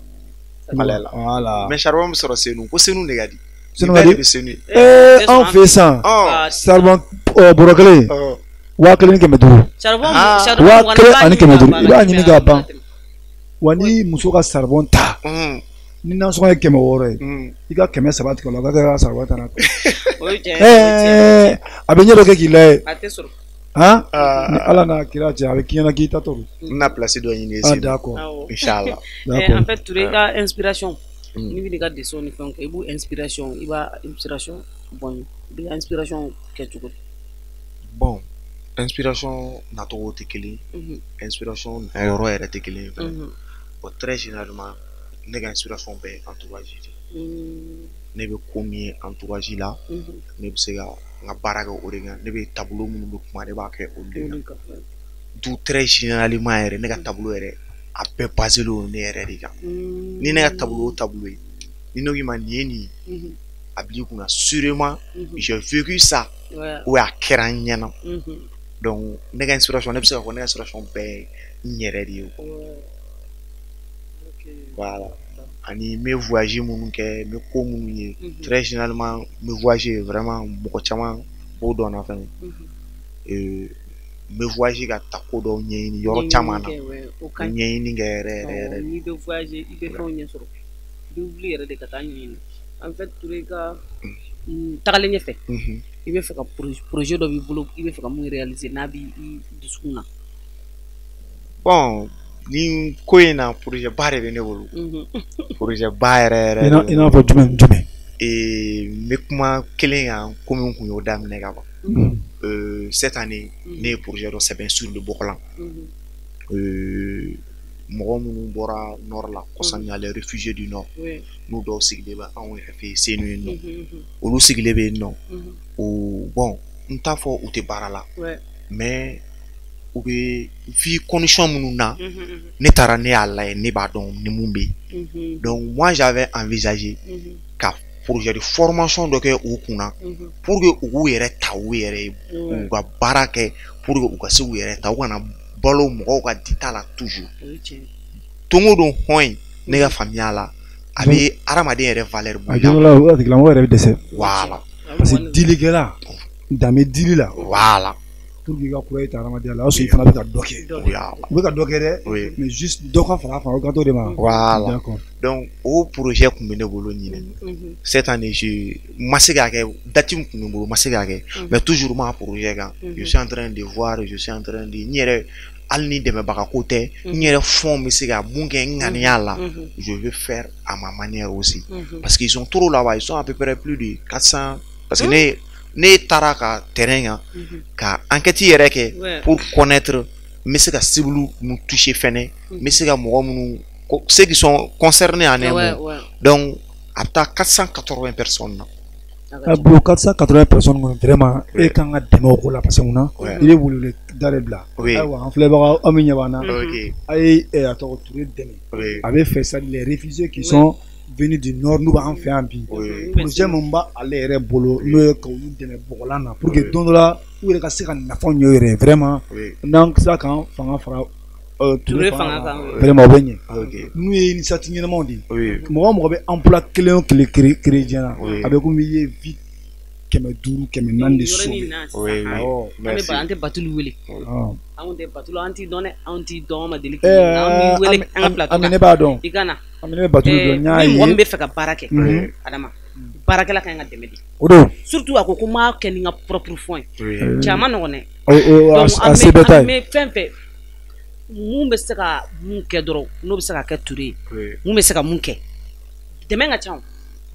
Voilà. Mais charbon bɛ sɔrɔ Senu, ko Senu de ka di. Senu ka di. Senu. Anw fɛ yen sisan, charbon bɔrɔ kelen 1500. Charbon 1500, i b'a ɲini k'a ban. Wa ni muso ka charbon ta, ni nasɔngɔ ye 600 ye, i ka 300 tigɛ o la, o ka kɛ ka charbon ta n'a tɔ. A bɛ ɲɛ dɔ kɛ k'i lajɛ. A tɛ sɔrɔ. Han, ni Ala n'a kira cɛ, a bɛ k'i ɲɛna k'i tatɔ don. N bɛna place dɔ ɲini. Ah d'accord. Inchallah. En fait, Touré ka inspiration, n'i bɛ n'i ka dessin ni fɛnw kɛ, i b'u inspiration, i b'a inspiration bɔ i b'i ka inspiration kɛ cogo di? Bon, inspiration nacogo tɛ kelen ye, inspiration nayɔrɔ yɛrɛ tɛ kelen ye fɛnɛ. Bon, très généralement, ne ka inspiration bɛɛ ye entourage de ye. Ne bɛ ko min ye entourage la, ne bɛ se ka n ka baara kɛ o de kan. Ne bɛ tableau minnu bɛ kuma, ne b'a kɛ olu de kan. Du très généralement yɛrɛ, ne ka tableau yɛrɛ a bɛɛ basé don ne yɛrɛ de kan. Ni ne ka tableau o tableau ye, ni ne ko i ma nin ye nin ye, a bil'i kunna sûrement j'ai vécu ça ou a kɛra n ɲɛna. Donc ne ka inspiration, ne bɛ se k'a fɔ ne ka inspiration bɛɛ ye n yɛrɛ de ye. Voilà. Ani n bɛ voyage minnu kɛ, n bɛ ko minnu ye, très généralement n bɛ voyage vraiment, mɔgɔ caman b'o dɔn na fɛnɛ. N bɛ voyage ka taa ko dɔw ɲɛɲini yɔrɔ caman na, ɲɛɲini kɛ yɛrɛ yɛrɛ yɛrɛ. N'i bɛ voyage i bɛ fɛnw ɲɛ sɔrɔ, i bɛ wuli yɛrɛ de ka taa ɲɛɲini. En fait, Touré ka tagalen ɲɛfɛ, i bɛ fɛ ka projet dɔ b'i bolo, i bɛ fɛ ka mun réaliser n'a b'i dusukun na? Bon, ni ko in na, projet ba de bɛ ne bolo. Projet ba yɛrɛ yɛrɛ. I n'a fɔ jumɛn jumɛn? N bɛ kuma kelen kan komi n kun y'o daminɛ ka ban. Cette année, ne ye projet dɔ sɛbɛn sur le bɔgɔlan. Mɔgɔ minnu bɔra nord la, kɔsani les réfugiés du nord, n'u dɔw sigilen bɛ anw yɛrɛ fɛ yen Senu yen nɔ, olu sigilen bɛ yen nɔ. O bon, n t'a fɔ u tɛ baara la, mais u bɛ vie condition minnu na, ne taara ne y'a lajɛ, ne b'a dɔn ni mun bɛ yen. Donc moi j'avais envisagé ka projet de formation dɔ kɛ u kunna pour que u k'u yɛrɛ ta u yɛrɛ ye, u ka baara kɛ pour que u ka se k'u yɛrɛ ta, u kana balo mɔgɔw ka dita la toujours. Don o don hɔn in, ne ka faamuya la, a bɛ hadamaden yɛrɛ valeur bonya. A don dɔ la, o tigilamɔgɔ yɛrɛ bɛ dɛsɛ. Voilà. Parce que dilikɛla, dan bɛ dili la. Voilà. Pour que i ka kura ye ta hadamadenya la, o y'a sɔrɔ i fana bɛ ka dɔ kɛ. U bɛ ka dɔ kɛ dɛ, mais juste dɔ ka fara a kan, o ka t'o de ma. Voilà. D'accord. Donc o projet kun bɛ ne bolo ɲinɛ. Cette année, je ma se k'a kɛ, date min kun bɛ n bolo, ma se k'a kɛ, mais toujours ma projet kan. Je suis en train de voir, je suis en train de n yɛrɛ, hali ni dɛmɛbaga ko tɛ, n yɛrɛ fond bɛ se ka mun kɛ n ŋaniya la, je vais faire à ma manière aussi. Parce qu'ils sont trop là-bas, ils sont à peu près plus de 400. Parce que ne taara ka terrain kan ka enquête yɛrɛ kɛ pour connaître, n bɛ se ka cible mun toucher fɛnɛ, n bɛ se ka mɔgɔ minnu, ceux qui sont concernés en un mot. Donc A bɛ taa 480 personnes na. Bon, 480 personnes kɔni, vraiment e kan ka dɛmɛ o ko la, parce que mun na, i bɛ welewele da de bila. Ayiwa, an filɛbagaw, aw min ɲɛ b'an na, a ye a tɔgɔ Ture dɛmɛ. A bɛ fɛ, c'est les réfugiés qui sont venus du nord, n'u b'an fɛ yan bi, projet min b'ale yɛrɛ bolo, n'o ye k'olu dɛmɛ bɔgɔlan na pour que don dɔ la u yɛrɛ ka se ka nafa ɲɛ u yɛrɛ ye. Vraiment, n'an sera k'an fanga fara Ture fanga kan, vraiment o bɛ ɲɛ. N'u ye initiative ɲɛnamaw de ye, mɔgɔ o mɔgɔ bɛ emploi kelen o kelen créer diɲɛ na, a bɛ komi i ye vie 500, 400 de sauver. An tɛ Batulu wele, anw tɛ Batulu, an t'i dɔn dɛ, anw t'i dɔn, an ma deli k'i ye, an b'i wele an ka plateau kan. Ne b'a dɔn. I ka na. Ami, ne bɛ Batulu dɔn, n y'a ye. Ni mɔgɔ min bɛ fɛ ka baara kɛ, Adama, baarakɛla ka ɲi ka dɛmɛ de. O don. Surtout a ko ko n m'a kɛ ni n ka propre fond ye. Cɛ, a ma nɔgɔn dɛ. A se bɛɛ t'a ye. An bɛ fɛn fɛn mun bɛ se ka mun kɛ dɔrɔn, n'o bɛ se ka kɛ Ture ye, mun bɛ se ka mun kɛ, dɛmɛ ka ca,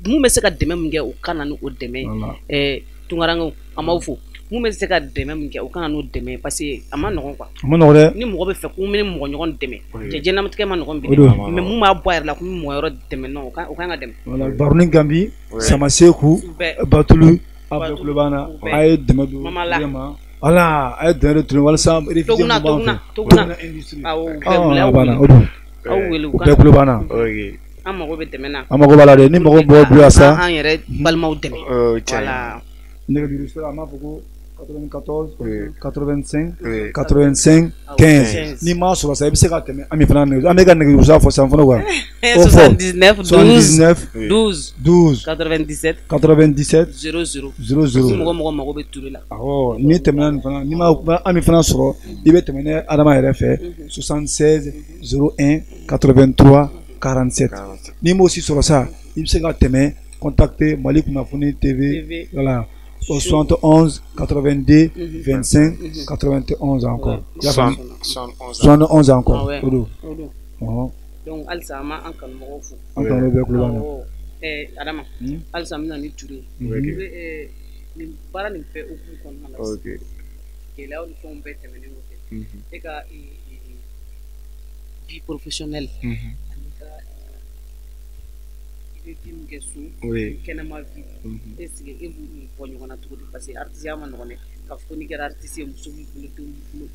mun bɛ se ka dɛmɛ min kɛ, o ka na ni o dɛmɛ ye. Tunkarankew, an b'aw fo. Mun bɛ se ka dɛmɛ min kɛ, o ka na n'o dɛmɛ ye, parce que a ma nɔgɔn quoi. A ma nɔgɔn dɛ. Ni mɔgɔ bɛ fɛ ko n bɛ mɔgɔ ɲɔgɔn dɛmɛ, cɛ, diɲɛlatigɛ ma nɔgɔn bi dɛ, mais mun b'a bɔ a yɛrɛ la ko n bɛ mɔgɔ wɛrɛ dɛmɛ, non, o kan ka dɛmɛ. Voilà, Baroni Gambi, Samaseku, Batulu, aw bɛɛ tulo b'an na, a ye dɛmɛ don ma. Voilà, a ye dɛmɛ don Ture walasa réfugié minnu b'an fɛ. Toguna, industrie. Awɔ, a banna, o don. Aw wele. U bɛɛ tulo b'an na. An mago bɛ dɛmɛ na. An mago b'a la dɛ, ni mɔgɔ bɔ bila sa. An yɛrɛ balimaw dɛmɛ. Voilà. Nɛgɛjuru sira, an b'a fɔ ko 94 85 85 15. N'i m'a sɔrɔ sa, i bɛ se ka tɛmɛ Ami fana nɛgɛjuru, an bɛ ka nɛgɛjuru sira fɔ sisan fɔlɔ quoi. 79 12 12 12 97 97 00 00. Mɔgɔ mɔgɔ mago bɛ Ture la. Awɔ, n'i tɛmɛna nin fana, n'i ma Ami fana sɔrɔ, i bɛ tɛmɛ ne Adama yɛrɛ fɛ, 76 01 83 47. N'i m'o si sɔrɔ sa, i bɛ se ka tɛmɛ contacter Mali Kunnafoni TV, voilà, au 71 82 25 91 encore. 71 encore. O don. Donc halisa an b'an kanumɔgɔw fo. An kanumɔgɔw bɛɛ tulo b'an na. Adama, halisa an bɛ na ni Ture ye. Ture, nin baara nin bɛɛ hukumu kɔnɔna la, gɛlɛyaw ni fɛnw bɛɛ tɛmɛnen kɔfɛ, e ka vie professionnelle ani ka i bɛ vie min kɛ so, kɛnɛma vie, est-ce que e b'u bɔ ɲɔgɔn na cogo di? Parce que artiste ma nɔgɔn dɛ, k'a fɔ ko n'i kɛra artiste ye, muso b'i bolo, denw b'i bolo,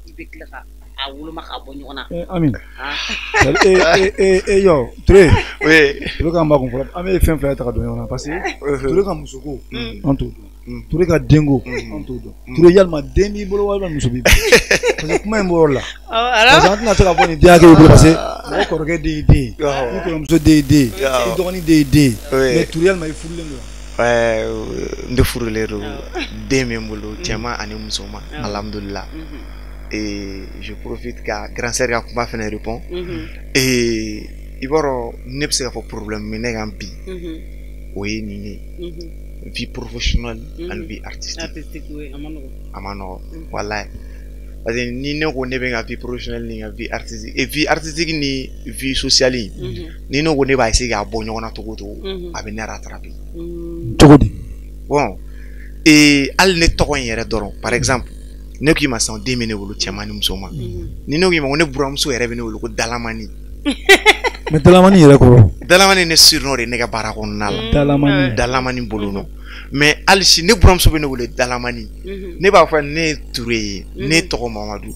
i bɛ tila ka a woloma k'a bɔ ɲɔgɔn na. Ami, e yɔ Ture, Ture ka makun fɔlɔ, an bɛ fɛn fila ta ka don ɲɔgɔn na, parce que Ture ka musoko an t'o dɔn, Ture ka denko an t'o dɔn. Ture, yalima den b'i bolo walima muso b'i bolo? Parce que kuma in b'o yɔrɔ la. Parce que an tɛna se ka fɔ nin den hakɛ b'i bolo, parce que mɔgɔ kɔrɔkɛ den y'i den ye, i kɔrɔmuso den y'i den ye, i dɔgɔnin den y'i den ye. Mais Ture, yalima i furulen don wa? N tɛ furulen don, den bɛ n bolo, cɛman ani musoman, alhamdulillah. Et je profite ka grand sœur ka kuma fɛnɛ répond. Et i b'a dɔn, ne bɛ se k'a fɔ problème min ne kan bi, o ye nin ye, vie professionnelle ani vie artistique. A ma nɔgɔn walayi, parce que ni ne ko ne bɛ n ka vie professionnelle ni n ka vie artistique et vie artistique ni vie sociale, ni ne ko ne b'a essayer k'a bɔ ɲɔgɔn na cogo o cogo, a bɛ ne rattraper. Cogo di? Bon, et hali ne tɔgɔ in yɛrɛ dɔrɔn, par exemple, ne k'i ma sisan, den bɛ ne bolo, cɛman ni musoman. Ni ne k'i ma ko ne buramuso yɛrɛ bɛ ne wele ko Dalamani. Mais Dalamani yɛrɛ kɔrɔ? Dalamani ne surnom de ne ka baara kɔnɔna la. Dalamani. Dalamani bolo nɔ. Mais hali sini ne buramuso bɛ ne wele Dalamani. Ne b'a fɔ ne ye Ture ye, ne tɔgɔ Mamadu.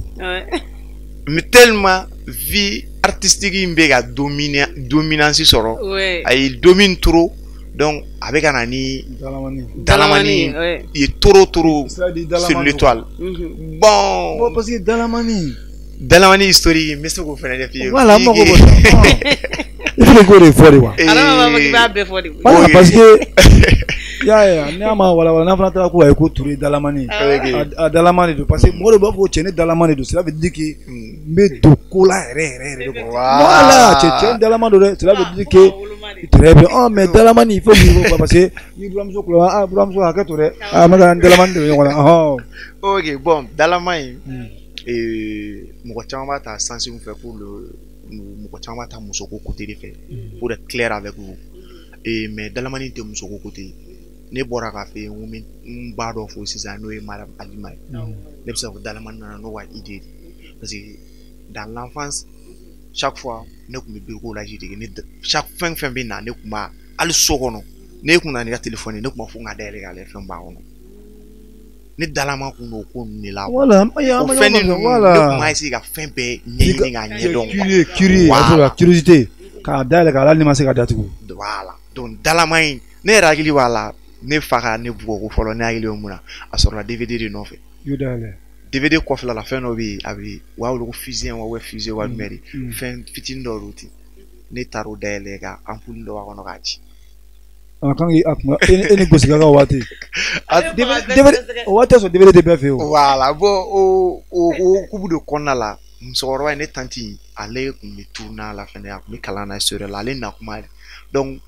Mais tellement vie artistique in bɛ ka dominance sɔrɔ, a ye domine trop. Donc a bɛ ka na ni Dalamani ye trop trop sur l'étoile. Bon, parce que Dalamani, Dalamani historique, n bɛ se k'o fɛnɛ ɲɛf'i ye. Voilà, n mago b'o la. I fana k'o de fɔ de wa. Adama b'a fɔ k'i b'a bɛɛ fɔ de. Voilà, parce que i y'a ye, n'a ma walawala, n'a fana taara ko ayi, ko Ture Dalamani, a Dalamani don, parce que mɔgɔ dɔw b'a fɔ ko cɛ, ne Dalamani don, cela veut dire que n bɛ don ko la yɛrɛ yɛrɛ yɛrɛ de quoi. Voilà, cɛ cɛ Dalamani don dɛ, cela veut dire que très bien. Oh, mais Dalamani, il faut qu'il faut parce que ni buramuso kulo, ah, buramuso hakɛ to dɛ, ah, n bɛ ka n Dalamani de bɛ ɲɔgɔn na, ɔhɔn. Ok, bon, Dalamani, mɔgɔ caman b'a ta sens min fɛ, pour le mɔgɔ caman b'a ta musoko côté de fɛ, pour être clair avec vous. Et mais Dalamani tɛ musoko côté. Ne bɔra k'a fɛ yen, n ko n ba dɔ fo sisan, n'o ye Madame Alima ye. Ne bɛ se k'a fɔ Dalamani nana n'o ka idée de, parce que dans l'enfance, chaque fois ne tun bɛ bricolage de kɛ. Ne chaque fɛn fɛn bɛ na, ne tun b'a Hali so kɔnɔ ne kun nana n'i ka telefɔni ye, ne kun b'a fɔ n ka dayɛlɛ k'a lajɛ fɛn b'a kɔnɔ. Ne dalama kun don o ko ninnu de la. Voilà, an o fɛn ninnu ne kun b'a essayer ka fɛn bɛɛ ɲɛɲini k'a ɲɛdɔn. Curieux, curieux, voilà. Curiosité k'a dayɛlɛ k'a hali ni ma se ka datugu. Voilà, donc dalama in ne yɛrɛ hakili b'a la, ne fa ka ne bugɔ ko fɔlɔ, ne hakili bɛ mun na, a sɔrɔla DVD de nɔfɛ. Y'o dayɛlɛ. DVD kɔfɛla la fɛn dɔ bɛ yen, a bɛ u b'a wele ko fusée wa fusée wa jumɛn de, fɛn fitinin dɔ don ten. Ne taar'o dayɛlɛ ka ampoule dɔ b'a kɔnɔ k'a ci. A kan k'i a kun e ni gosika ka waati. DVD o waati sɔrɔ DVD tɛ bɛɛ fɛ yen o. Voilà, bon o o hukumu de kɔnɔna la, musokɔrɔba in, ne tantie, ale tun bɛ tourner la fɛnɛ, a tun bɛ kalan na sɛrɛ la, ale na kuma de. Donc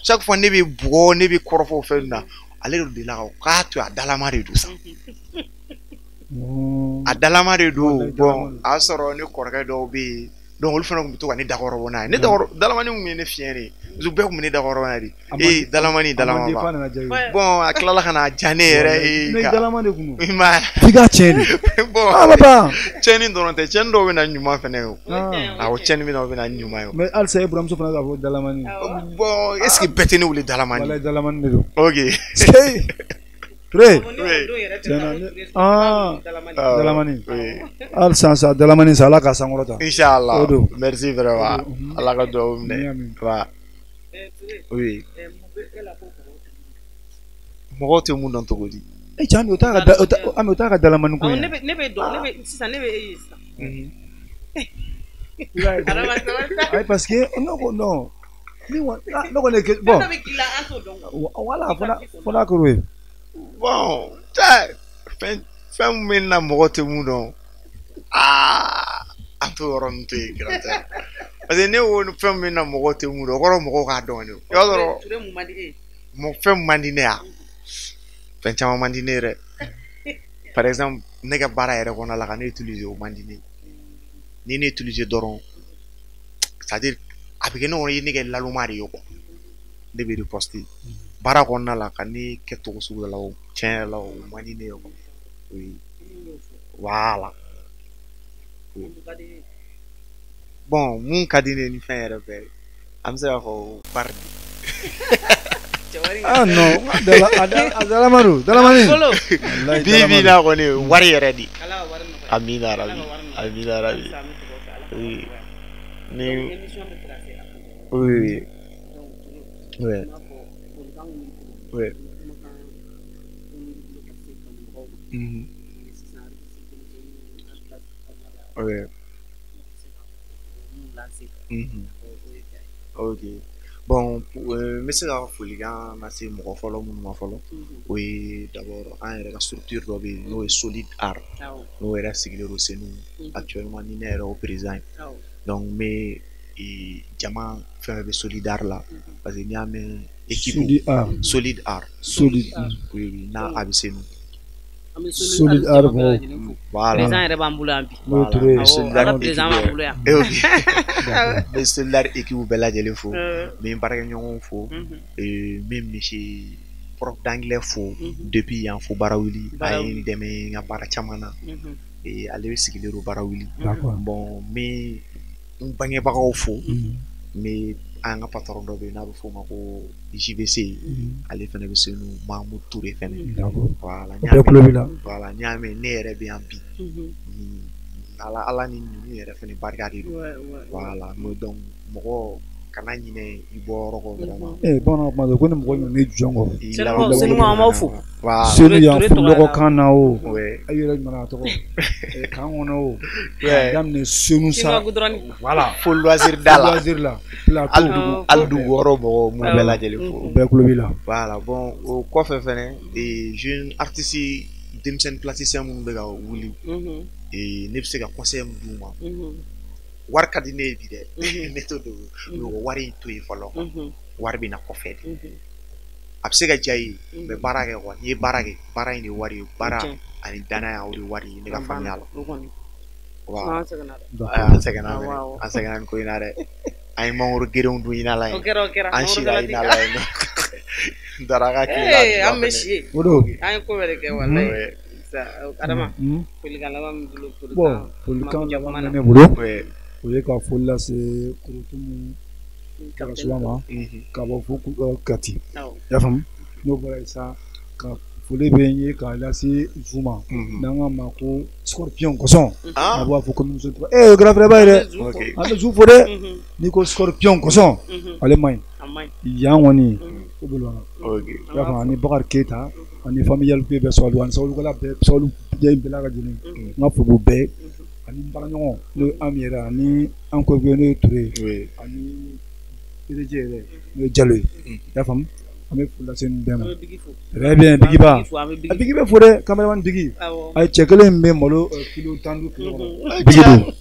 chaque fois ne bɛ bugɔ, ne bɛ kɔrɔfɔ o fɛn na, ale de delila ka k'a to a dalama de don sa. A dalama de don. Bon, a y'a sɔrɔ ne kɔrɔkɛ dɔw bɛ yen, donc olu fana tun bɛ to ka ne dakɔrɔbɔ n'a ye. Ne dakɔrɔ dalamani tun ye ne fiɲɛ de, parce que bɛɛ tun bɛ ne dakɔrɔbɔ n'a ye de. Ee dalamani dalama ba. Bon, a tilala ka na diya ne yɛrɛ ye. Ne dalama de kun don. I m'a ye. F'i k'a tiɲɛ de. Bon, ala ba. Tiɲɛni dɔrɔn tɛ, tiɲɛni dɔw bɛ na ɲuman fana ye o. Awɔ, tiɲɛni bɛ na, o bɛ na ɲuman ye o. Mais halisa e buramuso fana k'a fɔ dalamani. Bon, est ce que bɛɛ tɛ ne wele dalamani? Walayi dalamani de don. Ok. Touré. Tiɲɛna dalamani. Halisa sa dalamani sa, Ala k'a sankɔrɔta. Inchallah. O don. Merci vraiment. Ala ka dugawu minɛ. Wa. Oui. Mɔgɔw tɛ mun dɔn cogo di? E cɛ, Ami, o t'a ka Ami, o t'a ka dalamani ko ye. Ne bɛ dɔn, ne bɛ sisan, ne bɛ e ye sisan. Ayi, parce que ne ko non. Ni wa ne kɔni ye bon. Fɛn dɔ bɛ k'i la, an t'o dɔn. Voilà, fo n'a kɛr'o ye. Bon, fɛn fɛn min bɛ na mɔgɔ tɛ mun dɔn, aa an t'o yɔrɔ ninnu to yen, grand. Parce que ne ko fɛn min bɛ na mɔgɔ tɛ mun dɔn, o kɔrɔ mɔgɔw k'a dɔn de. I b'a sɔrɔ Ture, mun man di e ye? Fɛn min man di ne ye, fɛn caman man di ne ye dɛ. Par exemple, ne ka baara yɛrɛ kɔnɔna la, ka ne utiliser, o man di ne ye. Ni ne utiliser dɔrɔn, c'est à dire a bɛ kɛ ne kɔnɔ i ye ne kɛ laloma de ye quoi. Ne bɛ riposter baara kɔnɔna la, ka ne kɛ cogo sugu dɔ la, o tiɲɛ yɛrɛ la, o man di ne ye quoi. Oui, voilà. Bon, mun ka di ne ye ni fɛn yɛrɛ bɛɛ ye, an bɛ se k'a fɔ wari de. Ah non, a dalama don, dalamani. Bi bi in na kɔni, wari yɛrɛ de. Amina rabi, amina rabi. Oui. Ni oui oui oui. Mhm. Oui. Mhm. Ok. Bon, n bɛ se ka folikan lase mɔgɔ fɔlɔ minnu ma fɔlɔ, o ye d'abord an yɛrɛ ka structure dɔ bɛ yen, n'o ye Solid Art, n'o yɛrɛ sigilen don Senu actuellement, ni ne yɛrɛ y'o président ye. Donc n bɛ jama fɛn fɛn bɛ Solid Art la, parce que n'i y'a mɛn équipe Solid Art. Solid Art. Solid. Oui, oui, n'a a bɛ Senu. Solid Art mɔgɔw. Voilà. Président yɛrɛ b'an bolo yan bi. N'o ye Ture ye. Awɔ, an ka président b'an bolo yan. Ok. N bɛ Solid Art équipe bɛɛ lajɛlen fo. N bɛ n baarakɛɲɔgɔnw fo. N bɛ monsieur prof d'anglais fo depuis yan fo Barawuli. A ye n dɛmɛ n ka baara caman na. Ale sigilen don Barawuli. Bon, n bɛ n bangebagaw fo. N bɛ an ka patron dɔ bɛ yen, n'a bɛ f'o ma ko JBC. Ale fana bɛ Senu, Mahamudu Ture fɛnɛ. Voilà. O bɛɛ tulo b'i la. Voilà, n'i y'a mɛn ne yɛrɛ bɛ yan bi, Ala Ala ni ninnu yɛrɛ fɛnɛ barika de don. Voilà, donc mɔgɔ kana ɲinɛ i bɔyɔrɔ kɔ vraiment. Ee, bamananw kuma don ko ni mɔgɔ ɲinɛ i jɔn kɔ. Senu, an b'aw fo. Senu yan lɔgɔ kan na o. Aw yɛrɛ jumɛn a tɔgɔ kan kɔnɔ o. K'a daminɛ Senu sa. Voilà. Fo loisir da la. Loisir la. Plateau. Hali dugu wɔɔrɔ mɔgɔw, m'u bɛɛ lajɛlen fo. U bɛɛ tulo b'i la. Voilà, bon, o kɔfɛ fɛnɛ, jeune artiste, denmisɛnnin plasticien minnu bɛ ka wuli, ne bɛ se ka conseil min d'u ma. Wari ka di ne ye bi dɛ, ne t'o dogo, mais o wari in to yen fɔlɔ, wari bɛ na kɔfɛ de. A bɛ se ka diya i ye, mais baara kɛ quoi. N'i ye baara kɛ, baara in de ye wari ye, baara ani danaya, o de ye wari ye, ne ka faamuya la. Wa an sɛgɛnna, an sɛgɛnna nin ko in na dɛ. An ye mangoro gerenw dun ɲina la yen, an sira ɲina la yen nɔ, daraka tile. An bɛ si yen. O don. An ye ko bɛɛ de kɛ walayi. Adama, folikan laban min bolo? Bon, folikan laban bɛ ne bolo, o ye ka foli lase Korotumu Karasuba ma ka bɔ fo Kati. I y'a faamu? N'o bɔra yen sa, ka foli bɛ n ye k'a lase Zu ma, n'an k'a ma ko Scorpion kɔsɔn. A b'a fɔ ko muso o kɛra fɛrɛba ye dɛ. An bɛ Zu fo dɛ. N'i ko Scorpion kɔsɔn, ale man ɲi yan kɔni, o bolo. I y'a faamu? Ani Bakari Keyita, ani famille Yaliku bɛɛ, Sɔli ani Sɔlikala bɛɛ, Sɔli bɛɛ lajɛlen, n ka foli b'u bɛɛ, ani n baaraɲɔgɔn n'o ye Ami yɛrɛ, ani an coéquipier n'o ye Ture ye, ani PDG yɛrɛ n'o ye Jalo ye. I y'a faamu? An bɛ foli lase ninnu bɛɛ ma. Très bien. Bigiba, a Bigi bɛ fo dɛ, cameraman Bigi. A ye cɛ kelen min bɛ malo kilo 10 dun tile kɔnɔ, Bigi don,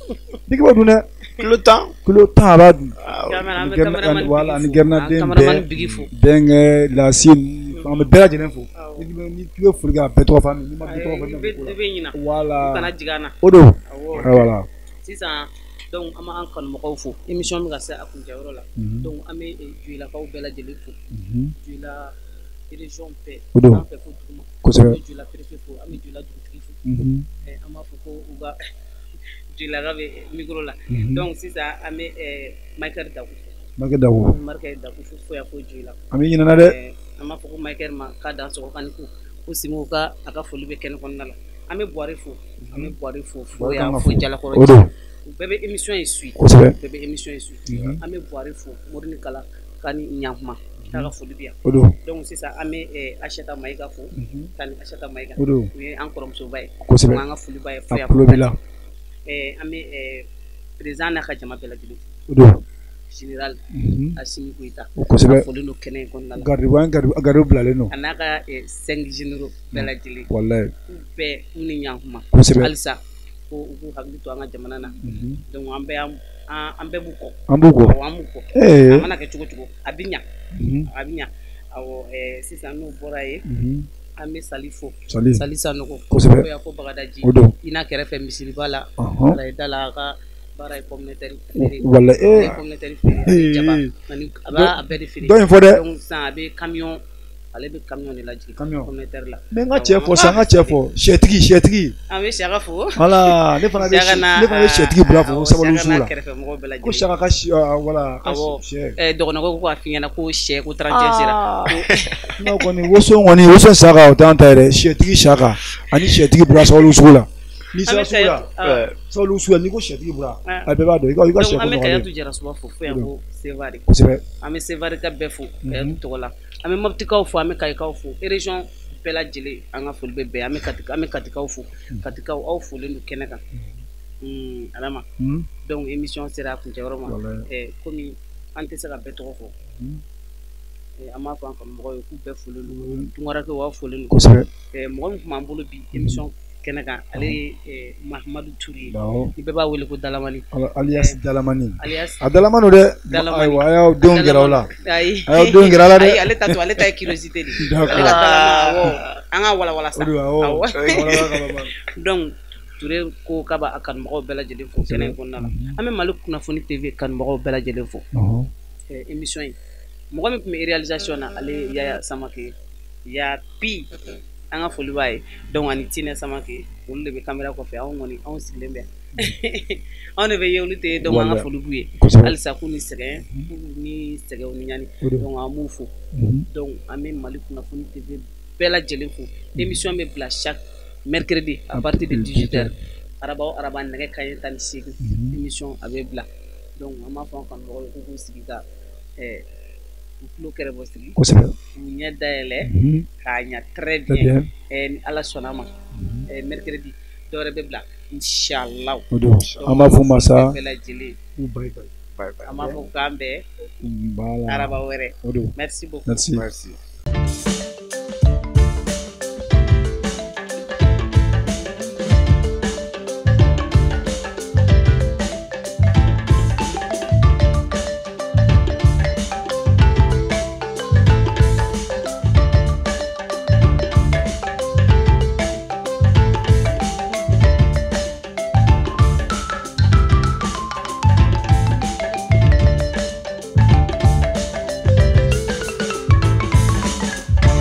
Bigi b'o dun dɛ. Kilo 10. Kilo 10 a b'a dun. Voilà, ani gɛrɛnaden bɛɛ, bɛnkɛ Lasi, an bɛ bɛɛ lajɛlen fo. Ni k'i bɛ foli kɛ a bɛɛ tɔgɔ fɔ, n'i ma bɛɛ tɔgɔ fɔ, voilà, o don, voilà. Sisan donc an b'an kanumɔgɔw fo. Émission bɛ ka se a kuncɛyɔrɔ la. Donc an bɛ Joyilakaw bɛɛ lajɛlen fo, Joyila région bɛɛ, sanfɛ fo duguma. Kosɛbɛ. An bɛ Joyila préfet fo, an bɛ Joyila dugutigi fo. An b'a fɔ ko u ka Joyilaka bɛ micro la. Donc sisan an bɛ Michael Daku fo. Michael Daku. Michael Daku fo fo yan fo Joyila. An bɛ ɲinɛ dɛ. An b'a fɔ ko Michael ma k'a dan sɔgɔ kan ko ko Simo ka a ka foli bɛ kɛnɛ kɔnɔna la. An bɛ Buwari fo, an bɛ Buwari fo fo yan fo Jalakɔrɔ. O don. U bɛɛ bɛ émission in suit. Kosɛbɛ. Bɛɛ bɛ émission in suit. An bɛ Buwari fo, Morini Kala k'a ni ɲankuma, k'a ka foli bɛ yan. O don. Donc sisan an bɛ Asata Mayiga fo, k'a ni Asata Mayiga. O don. O ye an kɔrɔmusoba ye. Kosɛbɛ. An ka foli b'a ye fo yan. A tulo b'i la. An bɛ président n'a ka jama bɛɛ lajɛlen fo. O don. Général Assimi Goïta. Kosɛbɛ. A fɔlen don kɛnɛ in kɔnɔna la. Garde bilalen don. A n'a ka 5 généraux bɛɛ lajɛlen. Walayi. K'u bɛɛ k'u ni ɲankuma. Kosɛbɛ. Halisa ko u k'u hakili to an ka jamana na. Donc an bɛɛ an bɛɛ b'u kɔ. An b'u kɔ. Awɔ, an b'u kɔ. A mana kɛ cogo cogo, a bɛ ɲa. A bɛ ɲa. Awɔ, sisan n'o bɔra yen, an bɛ Sali fo. Sali. Sali Sanogo. Kosɛbɛ. Fo yan fo Bagadaji. O don. I n'a kɛrɛfɛ misiriba la. Da la a ka baara ye pomme de terre feere. Walayi. Pomme de terre feere, jaba ani a b'a bɛɛ de feere. Dɔ in fɔ dɛ. Donc sisan a bɛ camion, ale bɛ camion de lajigin. Camion. Pomme de terre la. N bɛ n ka cɛ fɔ sa, n ka cɛ fɔ, sɛtigi sɛtigi. An bɛ Saka fo. Voilà, ne fana bɛ sɛtigi bila fo Sabali sugu la. Kɛrɛfɛ mɔgɔw bɛɛ lajɛlen. Ko Saka ka voilà. Awɔ. Sɛ. Dɔgɔnɔkɛ ko k'a f'i ɲɛna ko sɛ ko 31 sera. N'o kɔni woson kɔni, woson Saka o t'an ta ye dɛ. Sɛtigi Saka ani sɛtigi bila Sabali sugu la. N'i sera sugu la, Sabali sugu la, n'i ko sɛtigi bila, a bɛɛ b'a dɔn. I ka sɛ ko An bɛ nɔgɔlen. Kayatu Jarasuba fo fo yan fo Sevare. Kosɛbɛ. An bɛ Sevare ka bɛɛ fo Kayatu tɔgɔ la. An bɛ Moptikaw fo, an bɛ Kayikaw fo. Région bɛɛ lajɛlen an ka foli bɛ bɛɛ. An bɛ Katikaw fo. Katikaw aw folen don kɛnɛ kan. Adama. Donc émission sera a kuncɛyɔrɔ ma. Komi an tɛ se ka bɛɛ tɔgɔ fɔ. An b'a fɔ an kanumɔgɔw ye k'u bɛɛ folen don. Tunkarakɛw aw folen don. Kosɛbɛ. Mɔgɔ min tun b'an bolo bi émission kɛnɛ kan, ale ye Mahamadu Ture ye. Ni bɛɛ b'a wele ko Dalamani. Alias Dalamani. A Dalamani dɛ. Ayiwa, a y'aw denw gɛrɛ aw la. Ayi. A y'aw denw gɛrɛ a la dɛ. Ayi, ale ta to, ale ta ye curiosité de ye. Ale ka Dalama, awɔ. An ka walawala sa. Awɔ. Donc Ture ko k'a b'a kanumɔgɔw bɛɛ lajɛlen fo kɛnɛ in kɔnɔna la. An bɛ Mali Kunnafoni TV kanumɔgɔw bɛɛ lajɛlen fo. Émission in, mɔgɔ min tun bɛ réalisation na, ale ye Yaya Samake. Ya pi. An ka foli b'a ye. Donc ani Tinɛ Samake, olu de bɛ caméra kɔfɛ, anw kɔni anw sigilen bɛ. Anw de bɛ ye, olu tɛ ye. Donc an ka foli b'u ye. Halisa k'u ni sɛgɛn, k'u ni sɛgɛnw ni ɲani. Donc an b'u fo. Donc an bɛ Mali Kunnafoni TV bɛɛ lajɛlen fo. Émission bɛ bila chaque mercredi à partir de 18h. Araba o araba nɛgɛ kanɲɛ 18, émission a bɛ bila. Donc an b'a fɔ an kanumɔgɔw ye k'u k'u sigi ka u tulo kɛrɛbɔ sigi. Kosɛbɛ. U ɲɛ dayɛlɛ k'a ɲa très bien. Ni Ala sɔnna a ma, mercredi dɔwɛrɛ bɛ bila inchallah. O don. An b'a f'u ma sa. Bɛɛ lajɛlen. K'u bye bye. An b'a fɔ k'an bɛn araba wɛrɛ. O don. Merci beaucoup. Merci. Merci.